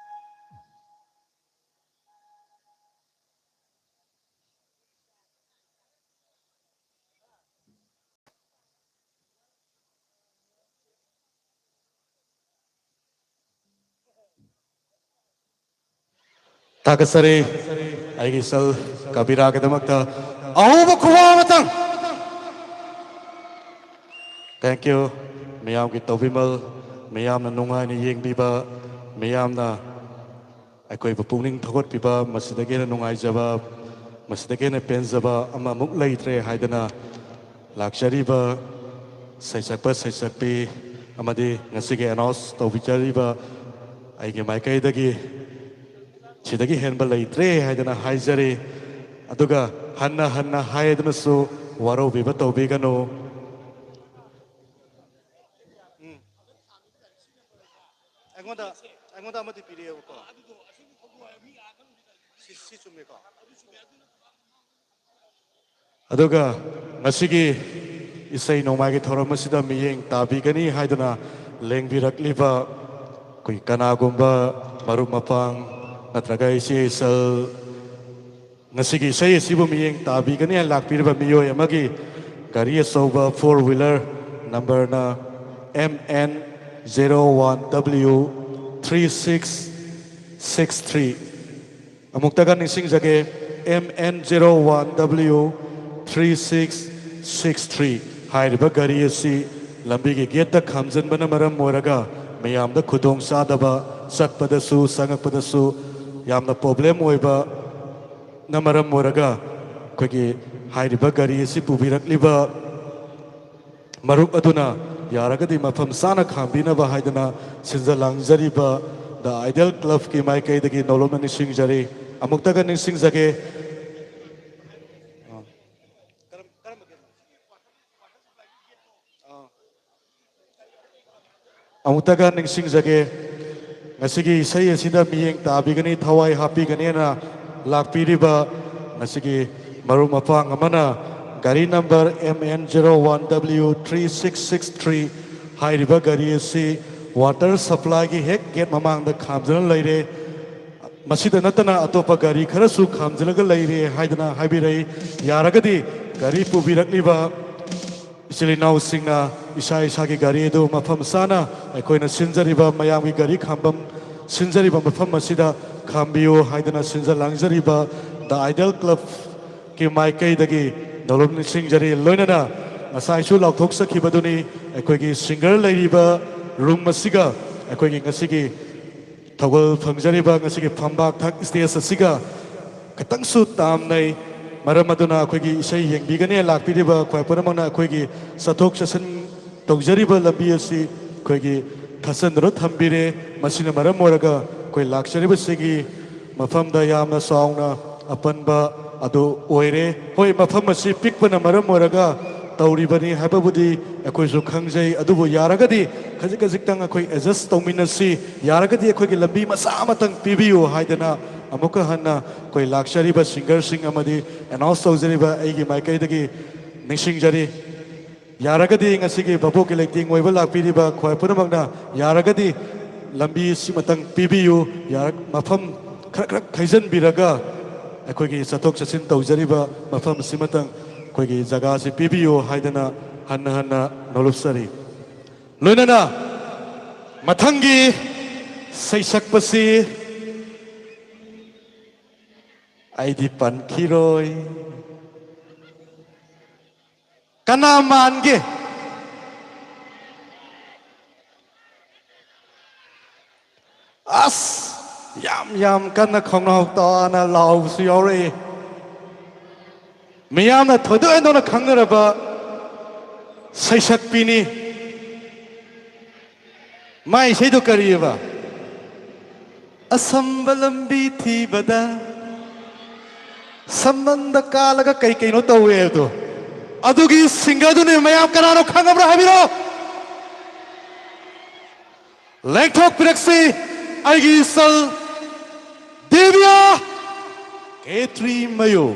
ꯊꯥꯒꯠꯆꯔꯤ꯫ ꯑꯩꯒꯤ ꯏꯆꯜ ꯀꯕꯤꯔꯥꯒꯤꯗꯃꯛꯇ ꯑꯍꯧꯕ ꯈꯨꯋꯥ ꯑꯃꯇꯪ꯫ Thank you꯫ ꯃꯤꯌꯥꯝꯒꯤ ꯇꯧꯕꯤꯃꯜ, ꯃꯤꯌꯥꯝꯅ ꯅꯨꯡꯉꯥꯏꯅ ꯌꯦꯡꯕꯤꯕ, ꯃꯤꯌꯥꯝꯅ ꯑꯩꯈꯣꯏꯕꯨ ꯄꯨꯛꯅꯤꯡ ꯊꯧꯒꯠꯄꯤꯕ, ꯃꯁꯤꯗꯒꯤ ꯍꯦꯟꯅ ꯅꯨꯡꯉꯥꯏꯖꯕ, ꯃꯁꯤꯗꯒꯤ ꯍꯦꯟꯅ ꯄꯦꯟꯖꯕ ꯑꯃꯃꯨꯛ ꯂꯩꯇ꯭ꯔꯦ ꯍꯥꯏꯗꯅ ꯂꯥꯛꯆꯔꯤꯕ ꯁꯩꯁꯛꯄ ꯁꯩꯁꯛꯄꯤ ꯑꯃꯗꯤ ꯉꯁꯤꯒꯤ announce ꯇꯧꯕꯤꯖꯔꯤꯕ ꯑꯩꯒꯤ ꯃꯥꯏꯀꯩꯗꯒꯤ ꯁꯤꯗꯒꯤ ꯍꯦꯟꯕ ꯂꯩꯇ꯭ꯔꯦ ꯍꯥꯏꯗꯅ ꯍꯥꯏꯖꯔꯤ꯫ ꯑꯗꯨꯒ ꯍꯟꯅ ꯍꯟꯅ ꯍꯥꯏꯗꯨꯅꯁꯨ ꯋꯥꯔꯧꯕꯤꯕ ꯇꯧꯕꯤꯒꯅꯨ꯫ ꯎꯝ꯫ ꯑꯩꯉꯣꯟꯗ, ꯑꯩꯉꯣꯟꯗ ꯑꯃꯗꯤ ꯄꯤꯔꯛꯑꯦꯕꯀꯣ꯫ ꯁꯤ, ꯁꯤ ꯆꯨꯝꯃꯦꯀꯣ? ꯑꯗꯨꯒ ꯉꯁꯤꯒꯤ ꯏꯁꯩ ꯅꯣꯡꯃꯥꯏꯒꯤ ꯊꯧꯔꯝ ꯑꯁꯤꯗ ꯃꯤꯠꯌꯦꯡ ꯇꯥꯕꯤꯒꯅꯤ ꯍꯥꯏꯗꯨꯅ ꯂꯦꯡꯕꯤꯔꯛꯂꯤꯕ ꯑꯩꯈꯣꯏ ꯀꯅꯥꯒꯨꯝꯕ ꯃꯔꯨꯞ ꯃꯄꯥꯡ ꯅꯠꯇ꯭ꯔꯒ ꯏꯆꯦ ꯏꯆꯜ, ꯉꯁꯤꯒꯤ ꯏꯁꯩ ꯑꯁꯤꯕꯨ ꯃꯤꯠꯌꯦꯡ ꯇꯥꯕꯤꯒꯅꯤ ꯍꯥꯏꯅ ꯂꯥꯛꯄꯤꯔꯤꯕ ꯃꯤꯑꯣꯏ ꯑꯃꯒꯤ ꯒꯥꯔꯤ ꯑꯆꯧꯕ four wheeler number ꯅ M N zero one W three six six three꯫ ꯑꯃꯨꯛꯇꯒ ꯅꯤꯡꯁꯤꯡꯖꯒꯦ, M N zero one W three six six three꯫ ꯍꯥꯏꯔꯤꯕ ꯒꯥꯔꯤ ꯑꯁꯤ ꯂꯝꯕꯤꯒꯤ ꯒꯦꯠꯇ ꯈꯥꯝꯖꯤꯟꯕꯅ ꯃꯔꯝ ꯑꯣꯏꯔꯒ ꯃꯌꯥꯝꯗ ꯈꯨꯗꯣꯡ ꯆꯥꯗꯕ, ꯆꯠꯄꯗꯁꯨ ꯆꯪꯉꯛꯄꯗꯁꯨ ꯌꯥꯝꯅ problem ꯑꯣꯏꯕꯅ ꯃꯔꯝ ꯑꯣꯏꯔꯒ ꯑꯩꯈꯣꯏꯒꯤ ꯍꯥꯏꯔꯤꯕ ꯒꯥꯔꯤ ꯑꯁꯤ ꯄꯨꯕꯤꯔꯛꯂꯤꯕ ꯃꯔꯨꯞ ꯑꯗꯨꯅ ꯌꯥꯔꯒꯗꯤ ꯃꯐꯝ ꯆꯥꯅ ꯈꯥꯝꯕꯤꯅꯕ ꯍꯥꯏꯗꯅ ꯁꯤꯟꯖ ꯂꯥꯡꯖꯔꯤꯕ The Idol Club ꯀꯤ ꯃꯥꯏꯀꯩꯗꯒꯤ ꯅꯧꯂꯞꯅ ꯅꯤꯡꯁꯤꯡꯖꯔꯤ꯫ ꯑꯃꯨꯛꯇꯒ ꯅꯤꯡꯁꯤꯡꯖꯒꯦ꯫ ꯑꯥ꯫ ꯀꯔꯝ-, ꯀꯔꯝꯕ gate ꯅꯣ? ꯑꯥ꯫ ꯑꯃꯨꯛꯇꯒ ꯅꯤꯡꯁꯤꯡꯖꯒꯦ, ꯉꯁꯤꯒꯤ ꯏꯁꯩ ꯑꯁꯤꯗ ꯃꯤꯠꯌꯦꯡ ꯇꯥꯕꯤꯒꯅꯤ, ꯊꯋꯥꯏ ꯍꯥꯞꯄꯤꯒꯅꯤꯅ ꯂꯥꯛꯄꯤꯔꯤꯕ ꯉꯁꯤꯒꯤ ꯃꯔꯨꯞ ꯃꯄꯥꯡ ꯑꯃꯅ ꯒꯥꯔꯤ number M N zero one W three six six three ꯍꯥꯏꯔꯤꯕ ꯒꯥꯔꯤ ꯑꯁꯤ ꯋꯥꯇꯔ ꯁꯄ꯭ꯂꯥꯏꯒꯤ ꯍꯦꯛ ꯒꯦꯠ ꯃꯃꯥꯡꯗ ꯈꯥꯝꯗꯨꯅ ꯂꯩꯔꯦ꯫ ꯃꯁꯤꯗ ꯅꯠꯇꯅ ꯑꯇꯣꯞꯄ ꯒꯥꯔꯤ ꯈꯔꯁꯨ ꯈꯥꯝꯖꯤꯜꯂꯒ ꯂꯩꯔꯦ ꯍꯥꯏꯗꯅ ꯍꯥꯏꯕꯤꯔꯛꯏ꯫ ꯌꯥꯔꯒꯗꯤ ꯒꯥꯔꯤ ꯄꯨꯕꯤꯔꯛꯂꯤꯕ ꯏꯆꯤꯜ ꯏꯅꯥꯎꯁꯤꯡꯅ ꯏꯁꯥ ꯏꯁꯥꯒꯤ ꯒꯥꯔꯤ ꯑꯗꯨ ꯃꯐꯝ ꯆꯥꯅ ꯑꯩꯈꯣꯏꯅ ꯁꯤꯟꯖꯔꯤꯕ ꯃꯌꯥꯝꯒꯤ ꯒꯥꯔꯤ ꯈꯥꯝꯐꯝ ꯁꯤꯟꯖꯔꯤꯕ ꯃꯐꯝ ꯑꯁꯤꯗ ꯈꯥꯝꯕꯤꯌꯨ ꯍꯥꯏꯗꯅ ꯁꯤꯟꯖ ꯂꯥꯡꯖꯔꯤꯕ The Idol Clubꯀꯤ ꯃꯥꯏꯀꯩꯗꯒꯤ ꯅꯣꯂꯨꯛ ꯅꯤꯡꯁꯤꯡꯖꯔꯤ꯫ ꯂꯣꯏꯅꯅ ꯉꯁꯥꯏꯁꯨ ꯂꯥꯎꯊꯣꯛꯆꯈꯤꯕꯗꯨꯅꯤ, ꯑꯩꯈꯣꯏꯒꯤ ꯁꯤꯡꯒꯔ ꯂꯩꯔꯤꯕ ꯔꯨꯝ ꯑꯁꯤꯒ ꯑꯩꯈꯣꯏꯒꯤ ꯉꯁꯤꯒꯤ ꯊꯧꯒꯜ ꯐꯪꯖꯔꯤꯕ ꯉꯁꯤꯒꯤ ꯐꯝꯕꯥꯛ ꯊꯛ ꯁ꯭ꯇꯦꯖ ꯑꯁꯤꯒ ꯈꯤꯇꯪꯁꯨ ꯇꯥꯝꯅꯩ꯫ ꯃꯔꯝ ꯑꯗꯨꯅ ꯑꯩꯈꯣꯏꯒꯤ ꯏꯁꯩ ꯌꯦꯡꯕꯤꯒꯅꯤ ꯂꯥꯛꯄꯤꯔꯤꯕ ꯈ꯭ꯋꯥꯏ ꯄꯨꯝꯅꯃꯛꯅ ꯑꯩꯈꯣꯏꯒꯤ ꯆꯠꯊꯣꯛ ꯆꯠꯁꯤꯟ ꯇꯧꯖꯔꯤꯕ ꯂꯝꯕꯤ ꯑꯁꯤ ꯑꯩꯈꯣꯏꯒꯤ ꯊꯠꯆꯟꯗꯨꯅ ꯊꯝꯕꯤꯔꯦ꯫ ꯃꯁꯤꯅ ꯃꯔꯝ ꯑꯣꯏꯔꯒ ꯑꯩꯈꯣꯏ ꯂꯥꯛꯆꯔꯤꯕꯁꯤꯒꯤ ꯃꯐꯝꯗ ꯌꯥꯝꯅ ꯆꯥꯎꯅ ꯑꯄꯟꯕ ꯑꯗꯨ ꯑꯣꯏꯔꯦ꯫ ꯍꯣꯏ, ꯃꯐꯝ ꯑꯁꯤ ꯄꯤꯛꯄꯅ ꯃꯔꯝ ꯑꯣꯏꯔꯒ ꯇꯧꯔꯤꯕꯅꯤ ꯍꯥꯏꯕꯕꯨꯗꯤ ꯑꯩꯈꯣꯏꯁꯨ ꯈꯪꯖꯩ, ꯑꯗꯨꯕꯨ ꯌꯥꯔꯒꯗꯤ ꯈꯖꯤꯛ ꯈꯖꯤꯛꯇꯪ ꯑꯩꯈꯣꯏ ꯑꯦꯗꯖꯁ ꯇꯧꯃꯤꯟꯅꯁꯤ꯫ ꯌꯥꯔꯒꯗꯤ ꯑꯩꯈꯣꯏꯒꯤ ꯂꯝꯕꯤ ꯃꯆꯥ ꯑꯃꯇꯪ ꯄꯤꯕꯤꯌꯨ ꯍꯥꯏꯗꯅ ꯑꯃꯨꯛꯀ ꯍꯟꯅ ꯑꯩꯈꯣꯏ ꯂꯥꯛꯆꯔꯤꯕ ꯁꯤꯡꯒꯔꯁꯤꯡ ꯑꯃꯗꯤ ꯑꯦꯅꯥꯎꯟꯁ ꯇꯧꯖꯔꯤꯕ ꯑꯩꯒꯤ ꯃꯥꯏꯀꯩꯗꯒꯤ ꯅꯤꯡꯁꯤꯡꯖꯔꯤ꯫ ꯌꯥꯔꯒꯗꯤ ꯉꯁꯤꯒꯤ ꯚꯥꯕꯣꯛꯀꯤ ꯂꯩꯇꯦꯡ ꯑꯣꯏꯕ ꯂꯥꯛꯄꯤꯔꯤꯕ ꯈ꯭ꯋꯥꯏ ꯄꯨꯝꯅꯃꯛꯅ ꯌꯥꯔꯒꯗꯤ ꯂꯝꯕꯤ ꯁꯤꯃꯇꯪ ꯄꯤꯕꯤꯌꯨ꯫ ꯌꯥꯔꯛ-, ꯃꯐꯝ ꯈꯔ ꯈꯔ ꯈꯩꯖꯤꯟꯕꯤꯔꯒ ꯑꯩꯈꯣꯏꯒꯤ ꯆꯠꯊꯣꯛ ꯆꯠꯁꯤꯟ ꯇꯧꯖꯔꯤꯕ ꯃꯐꯝ ꯑꯁꯤꯃꯇꯪ ꯑꯩꯈꯣꯏꯒꯤ ꯖꯒꯥꯁꯤ ꯄꯤꯕꯤꯌꯨ ꯍꯥꯏꯗꯅ ꯍꯟꯅ ꯍꯟꯅ ꯅꯣꯂꯨꯞꯆꯔꯤ꯫ ꯂꯣꯏꯅꯅ ꯃꯊꯪꯒꯤ ꯁꯩꯁꯛꯄꯁꯤ ꯑꯩꯗꯤ ꯄꯟꯈꯤꯔꯣꯏ꯫ ꯀꯅꯥ ꯃꯥꯟꯒꯦ? ꯑꯁ! ꯌꯥꯝ, ꯌꯥꯝ ꯀꯟꯅ ꯈꯧꯅꯥꯎ ꯇꯥꯅ ꯂꯥꯎꯕꯁꯨ ꯌꯥꯎꯔꯛꯏ꯫ ꯃꯤꯌꯥꯝꯅ ꯊꯣꯏꯗꯣꯛ ꯍꯦꯟꯗꯣꯛꯅ ꯈꯪꯅꯔꯕ ꯁꯩꯁꯛꯄꯤꯅꯤ꯫ ꯃꯥꯏ ꯏꯁꯩꯗꯣ ꯀꯔꯤꯑꯕ? ꯑꯁꯝꯕ ꯂꯝꯕꯤ ꯊꯤꯕꯗ ꯁꯝꯕꯟꯗ ꯀꯥꯜꯂꯒ ꯀꯩ ꯀꯩꯅꯣ ꯇꯧꯋꯦ ꯍꯥꯏꯕꯗꯣ, ꯑꯗꯨꯒꯤ ꯁꯤꯡꯒꯔꯗꯨꯅꯦ꯫ ꯃꯌꯥꯝ ꯀꯅꯥꯅꯣ ꯈꯪꯉꯕ꯭ꯔꯥ ꯍꯥꯏꯕꯤꯔꯛꯑꯣ꯫ ꯂꯦꯡꯊꯣꯛꯄꯤꯔꯛꯁꯤ ꯑꯩꯒꯤ ꯏꯆꯜ ꯗꯤꯕꯤꯌꯥ ꯀꯦꯇ꯭ꯔꯤ ꯃꯌꯨ꯫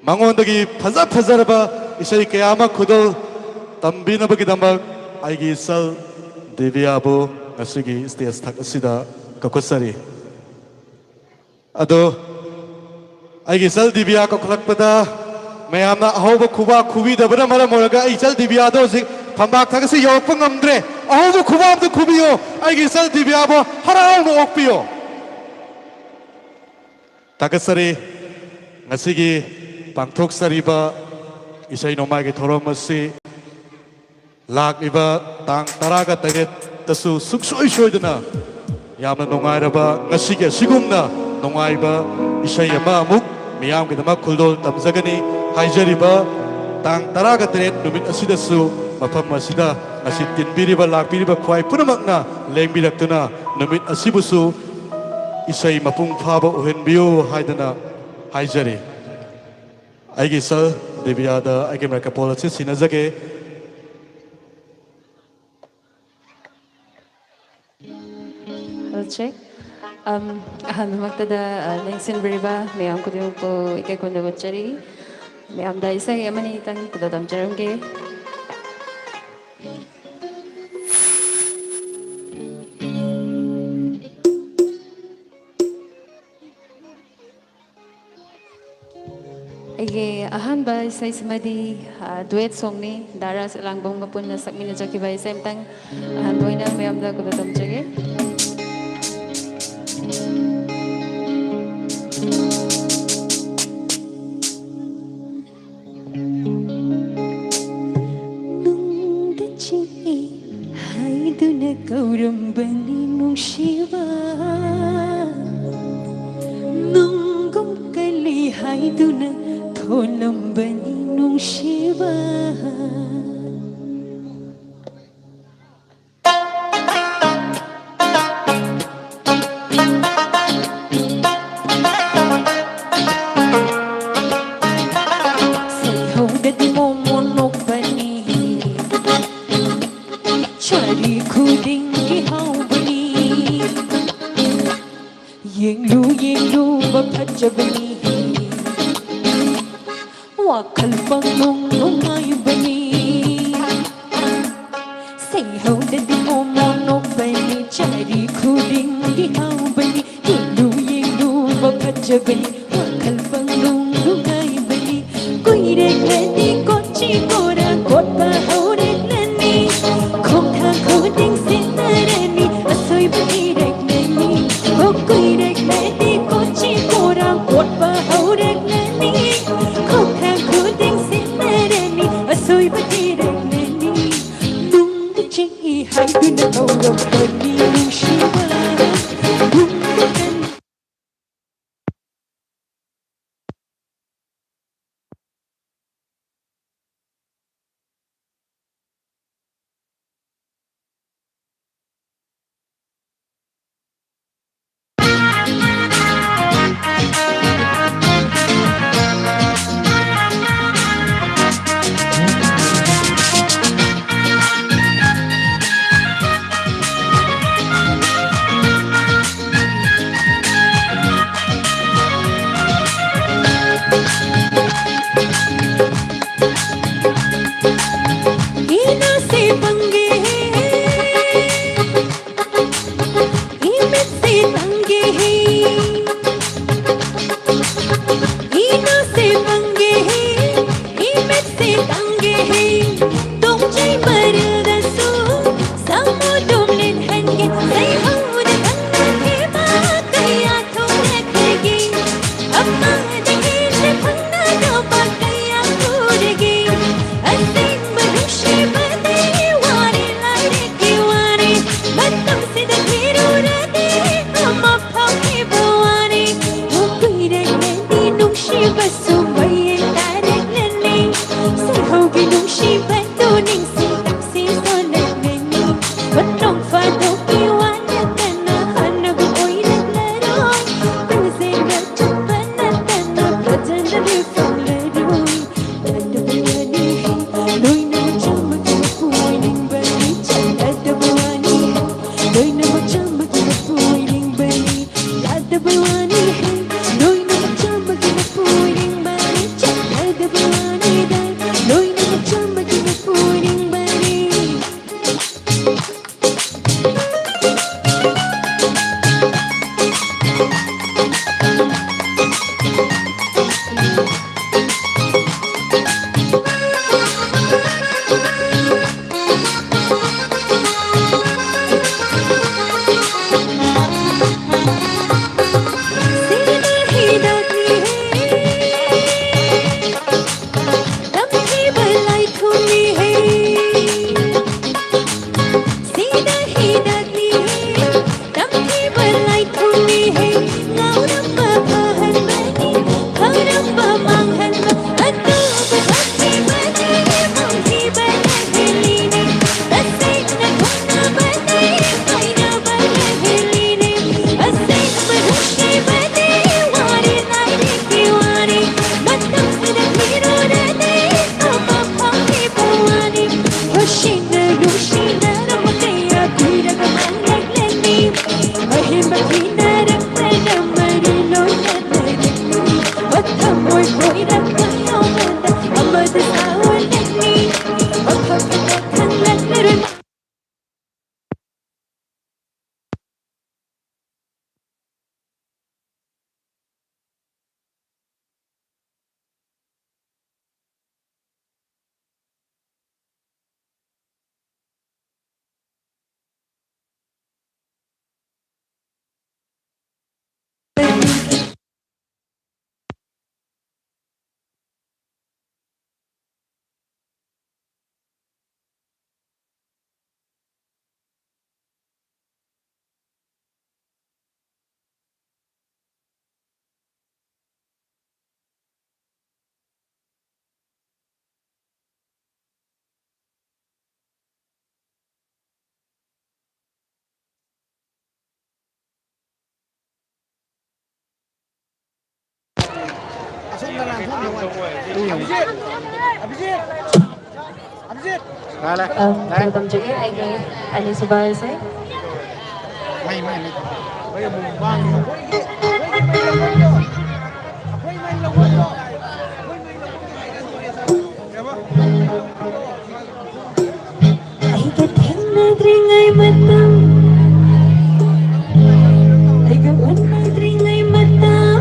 ꯃꯉꯣꯟꯗꯒꯤ ꯐꯖ ꯐꯖꯔꯕ ꯏꯁꯩ ꯀꯌꯥ ꯑꯃ ꯈꯨꯗꯣꯜ ꯇꯝꯕꯤꯅꯕꯒꯤꯗꯃꯛ ꯑꯩꯒꯤ ꯏꯆꯜ ꯗꯤꯕꯤꯌꯥꯕꯨ ꯉꯁꯤꯒꯤ ꯁ꯭ꯇꯦꯖ ꯊꯛ ꯑꯁꯤꯗ ꯀꯧꯈꯠꯆꯔꯤ꯫ ꯑꯗꯣ ꯑꯩꯒꯤ ꯏꯆꯜ ꯗꯤꯕꯤꯌꯥ ꯀꯧꯈꯠꯂꯛꯄꯗ ꯃꯌꯥꯝꯅ ꯑꯍꯧꯕ ꯈꯨꯕꯥꯛ ꯈꯨꯕꯤꯗꯕꯅ ꯃꯔꯝ ꯑꯣꯏꯔꯒ ꯑꯩ ꯏꯆꯜ ꯗꯤꯕꯤꯌꯥꯗꯣ ꯍꯧꯖꯤꯛ ꯐꯝꯕꯥꯛ ꯊꯛ ꯑꯁꯤ ꯌꯧꯔꯛꯄ ꯉꯝꯗ꯭ꯔꯦ꯫ ꯑꯍꯧꯕ ꯈꯨꯕꯥꯛ ꯑꯝꯇ ꯈꯨꯕꯤꯌꯣ꯫ ꯑꯩꯒꯤ ꯏꯆꯜ ꯗꯤꯕꯤꯌꯥꯕꯨ ꯍꯔꯥꯎꯅ ꯑꯣꯛꯄꯤꯌꯣ꯫ ꯊꯥꯒꯠꯆꯔꯤ꯫ ꯉꯁꯤꯒꯤ ꯄꯥꯡꯊꯣꯛꯆꯔꯤꯕ ꯏꯁꯩ ꯅꯣꯡꯃꯥꯏꯒꯤ ꯊꯧꯔꯝ ꯑꯁꯤ ꯂꯥꯛꯂꯤꯕ ꯇꯥꯡ ꯇꯔꯥꯒ ꯇꯔꯦꯠꯇꯁꯨ ꯁꯨꯡꯁꯣꯏ ꯁꯣꯏꯗꯅ ꯌꯥꯝꯅ ꯅꯨꯡꯉꯥꯏꯔꯕ, ꯉꯁꯤꯒꯤ ꯑꯁꯤꯒꯨꯝꯅ ꯅꯨꯡꯉꯥꯏꯕ ꯏꯁꯩ ꯑꯃ ꯑꯃꯨꯛ ꯃꯤꯌꯥꯝꯒꯤꯗꯃꯛ ꯈꯨꯗꯣꯜ ꯇꯝꯖꯒꯅꯤ꯫ ꯍꯥꯏꯖꯔꯤꯕ ꯇꯥꯡ ꯇꯔꯥꯒ ꯇꯔꯦꯠ ꯅꯨꯃꯤꯠ ꯑꯁꯤꯗꯁꯨ ꯃꯐꯝ ꯑꯁꯤꯗ ꯉꯁꯤ ꯇꯤꯟꯕꯤꯔꯤꯕ, ꯂꯥꯛꯄꯤꯔꯤꯕ ꯈ꯭ꯋꯥꯏ ꯄꯨꯝꯅꯃꯛꯅ ꯂꯦꯡꯕꯤꯔꯛꯇꯨꯅ ꯅꯨꯃꯤꯠ ꯑꯁꯤꯕꯨꯁꯨ ꯏꯁꯩ ꯃꯄꯨꯡ ꯐꯥꯕ ꯑꯣꯏꯍꯟꯕꯤꯌꯨ ꯍꯥꯏꯗꯅ ꯍꯥꯏꯖꯔꯤ꯫ ꯑꯩꯒꯤ ꯏꯆꯜ ꯗꯤꯕꯤꯌꯥꯗ ꯑꯩꯒꯤ ꯃꯥꯏꯀ꯭ꯔꯣꯐꯣꯟ ꯑꯁꯤ ꯁꯤꯟꯅꯖꯒꯦ꯫ Hello, check. Um, ꯑꯍꯥꯟꯕꯃꯛꯇꯗ, uh, ꯂꯦꯡꯁꯤꯟꯕꯤꯔꯤꯕ ꯃꯌꯥꯝ ꯈꯨꯗꯤꯡꯃꯛꯄꯨ ꯏꯀꯥꯏ ꯈꯨꯝꯅꯕ ꯎꯠꯆꯔꯤ꯫ ꯃꯌꯥꯝꯗ ꯏꯁꯩ ꯑꯃꯅꯤꯇꯪ ꯈꯨꯗꯣꯜ ꯇꯝꯖꯔꯝꯒꯦ꯫ ꯑꯩꯒꯤ ꯑꯍꯥꯟꯕ ꯏꯁꯩꯁꯤꯃꯗꯤ, ꯑ, duet songꯅꯤ꯫ ꯗꯥ ꯔꯥꯖ ꯑꯦꯂꯥꯡꯕꯝꯒ ꯄꯨꯟꯅ ꯁꯛꯃꯤꯟꯅꯖꯈꯤꯕ ꯏꯁꯩ ꯑꯃꯇꯪ ꯑꯍꯥꯟꯕ ꯑꯣꯏꯅ ꯃꯌꯥꯝꯗ ꯈꯨꯗꯣꯜ ꯇꯝꯖꯒꯦ꯫ ꯅꯨꯡꯗ ꯆꯤꯛꯏ ꯍꯥꯏꯗꯨꯅ ꯀꯧꯔꯝꯕꯅꯤ ꯅꯨꯡꯁꯤꯕ, ꯅꯨꯡꯒꯨꯝ ꯀꯜꯂꯤ ꯍꯥꯏꯗꯨꯅ ꯊꯣꯜꯂꯝꯕꯅꯤ ꯅꯨꯡꯁꯤꯕ꯫ ꯁꯩꯍꯧꯗꯗꯤ ꯃꯣꯃꯣꯟ ꯅꯣꯛꯄꯅꯤ꯫ ꯆꯥꯔꯤ ꯈꯨꯗꯤꯡꯒꯤ ꯍꯧ ꯐꯖꯕꯅꯤ꯫ ꯋꯥꯈꯜ ꯄꯪꯅꯨꯡ ꯅꯨꯡꯉꯥꯏꯕꯅꯤ꯫ ꯁꯩꯍꯧꯗꯗꯤ ꯃꯣꯃꯣꯟ ꯅꯣꯛꯄꯅꯤ꯫ ꯆꯥꯔꯤ ꯈꯨꯗꯤꯡꯒꯤ ꯍꯥꯎꯕꯅꯤ꯫ ꯌꯦꯡꯂꯨ ꯌꯦꯡꯂꯨꯕ ꯐꯖꯕꯅꯤ꯫ ꯋꯥꯈꯜ ꯄꯪꯅꯨꯡ ꯅꯨꯡꯉꯥꯏꯕꯅꯤ꯫ ꯀꯨꯏꯔꯛꯂꯗꯤ ꯀꯣꯆꯤ ꯀꯣꯔꯥ ꯀꯣꯠꯄ ꯍꯧꯔꯛꯂꯅꯤ꯫ ꯈꯣꯡꯊꯥꯡ ꯈꯨꯗꯤꯡ ꯁꯤꯟꯅꯔꯅꯤ꯫ ꯑꯁꯣꯏꯕ ꯊꯤꯔꯛꯂꯅꯤ꯫ ꯑꯣ, ꯀꯨꯏꯔꯛꯂꯗꯤ ꯀꯣꯆꯤ ꯀꯣꯔꯥ ꯀꯣꯠꯄ ꯍꯧꯔꯛꯂꯅꯤ꯫ ꯈꯣꯡꯊꯥꯡ ꯈꯨꯗꯤꯡ ꯁꯤꯟꯅꯔꯅꯤ꯫ ꯑꯁꯣꯏꯕ ꯊꯤꯔꯛꯂꯅꯤ꯫ ꯅꯨꯡꯗ ꯆꯤꯛꯏ ꯍꯥꯏꯗꯨꯅ ꯀꯧꯔꯛꯄꯅꯤ ꯅꯨꯡꯁꯤꯕ꯫ ꯅꯨꯡꯗ ꯀꯟ- ꯏꯅꯥꯁꯦ ꯄꯪꯒꯦ ꯍꯦ, ꯏꯃꯤꯠꯁꯦ ꯄꯪꯒꯦ ꯍꯦ, ꯏꯅꯥꯁꯦ ꯄꯪꯒꯦ ꯍꯦ, ꯏꯃꯤꯠꯁꯦ ꯄꯪꯒꯦ ꯍꯦ, ꯇꯣꯡꯖꯩ ꯃꯔꯤꯜꯗꯁꯨ ꯁꯥꯃꯨꯗꯨꯝ ꯂꯤꯠꯍꯟꯒꯦ꯫ ꯁꯩꯍꯧꯗ ꯈꯪꯅꯈꯤꯕ ꯀꯌꯥ ꯊꯣꯛꯅꯈ꯭ꯔꯒꯦ꯫ ꯑꯃꯗꯒꯤ ꯍꯦꯟꯅ ꯐꯪꯅꯗꯕ ꯀꯌꯥ ꯎꯔꯒꯦ꯫ ꯑꯁꯦꯡꯕ ꯅꯨꯡꯁꯤꯕꯗꯤ ꯋꯥꯔꯦ꯫ ꯂꯥꯛꯑꯦ, ꯂꯥꯛꯑꯦ꯫ ꯇꯝꯖꯒꯦ꯫ ꯑꯩꯒꯤ ꯑꯅꯤꯁꯨꯕ ꯑꯁꯦ꯫ ꯃꯩ, ꯃꯩ, ꯃꯩ꯫ ꯑꯩꯒ ꯊꯦꯡꯅꯗ꯭ꯔꯤꯉꯩ ꯃꯇꯝ, ꯑꯩꯒ ꯎꯅꯗ꯭ꯔꯤꯉꯩ ꯃꯇꯝ꯫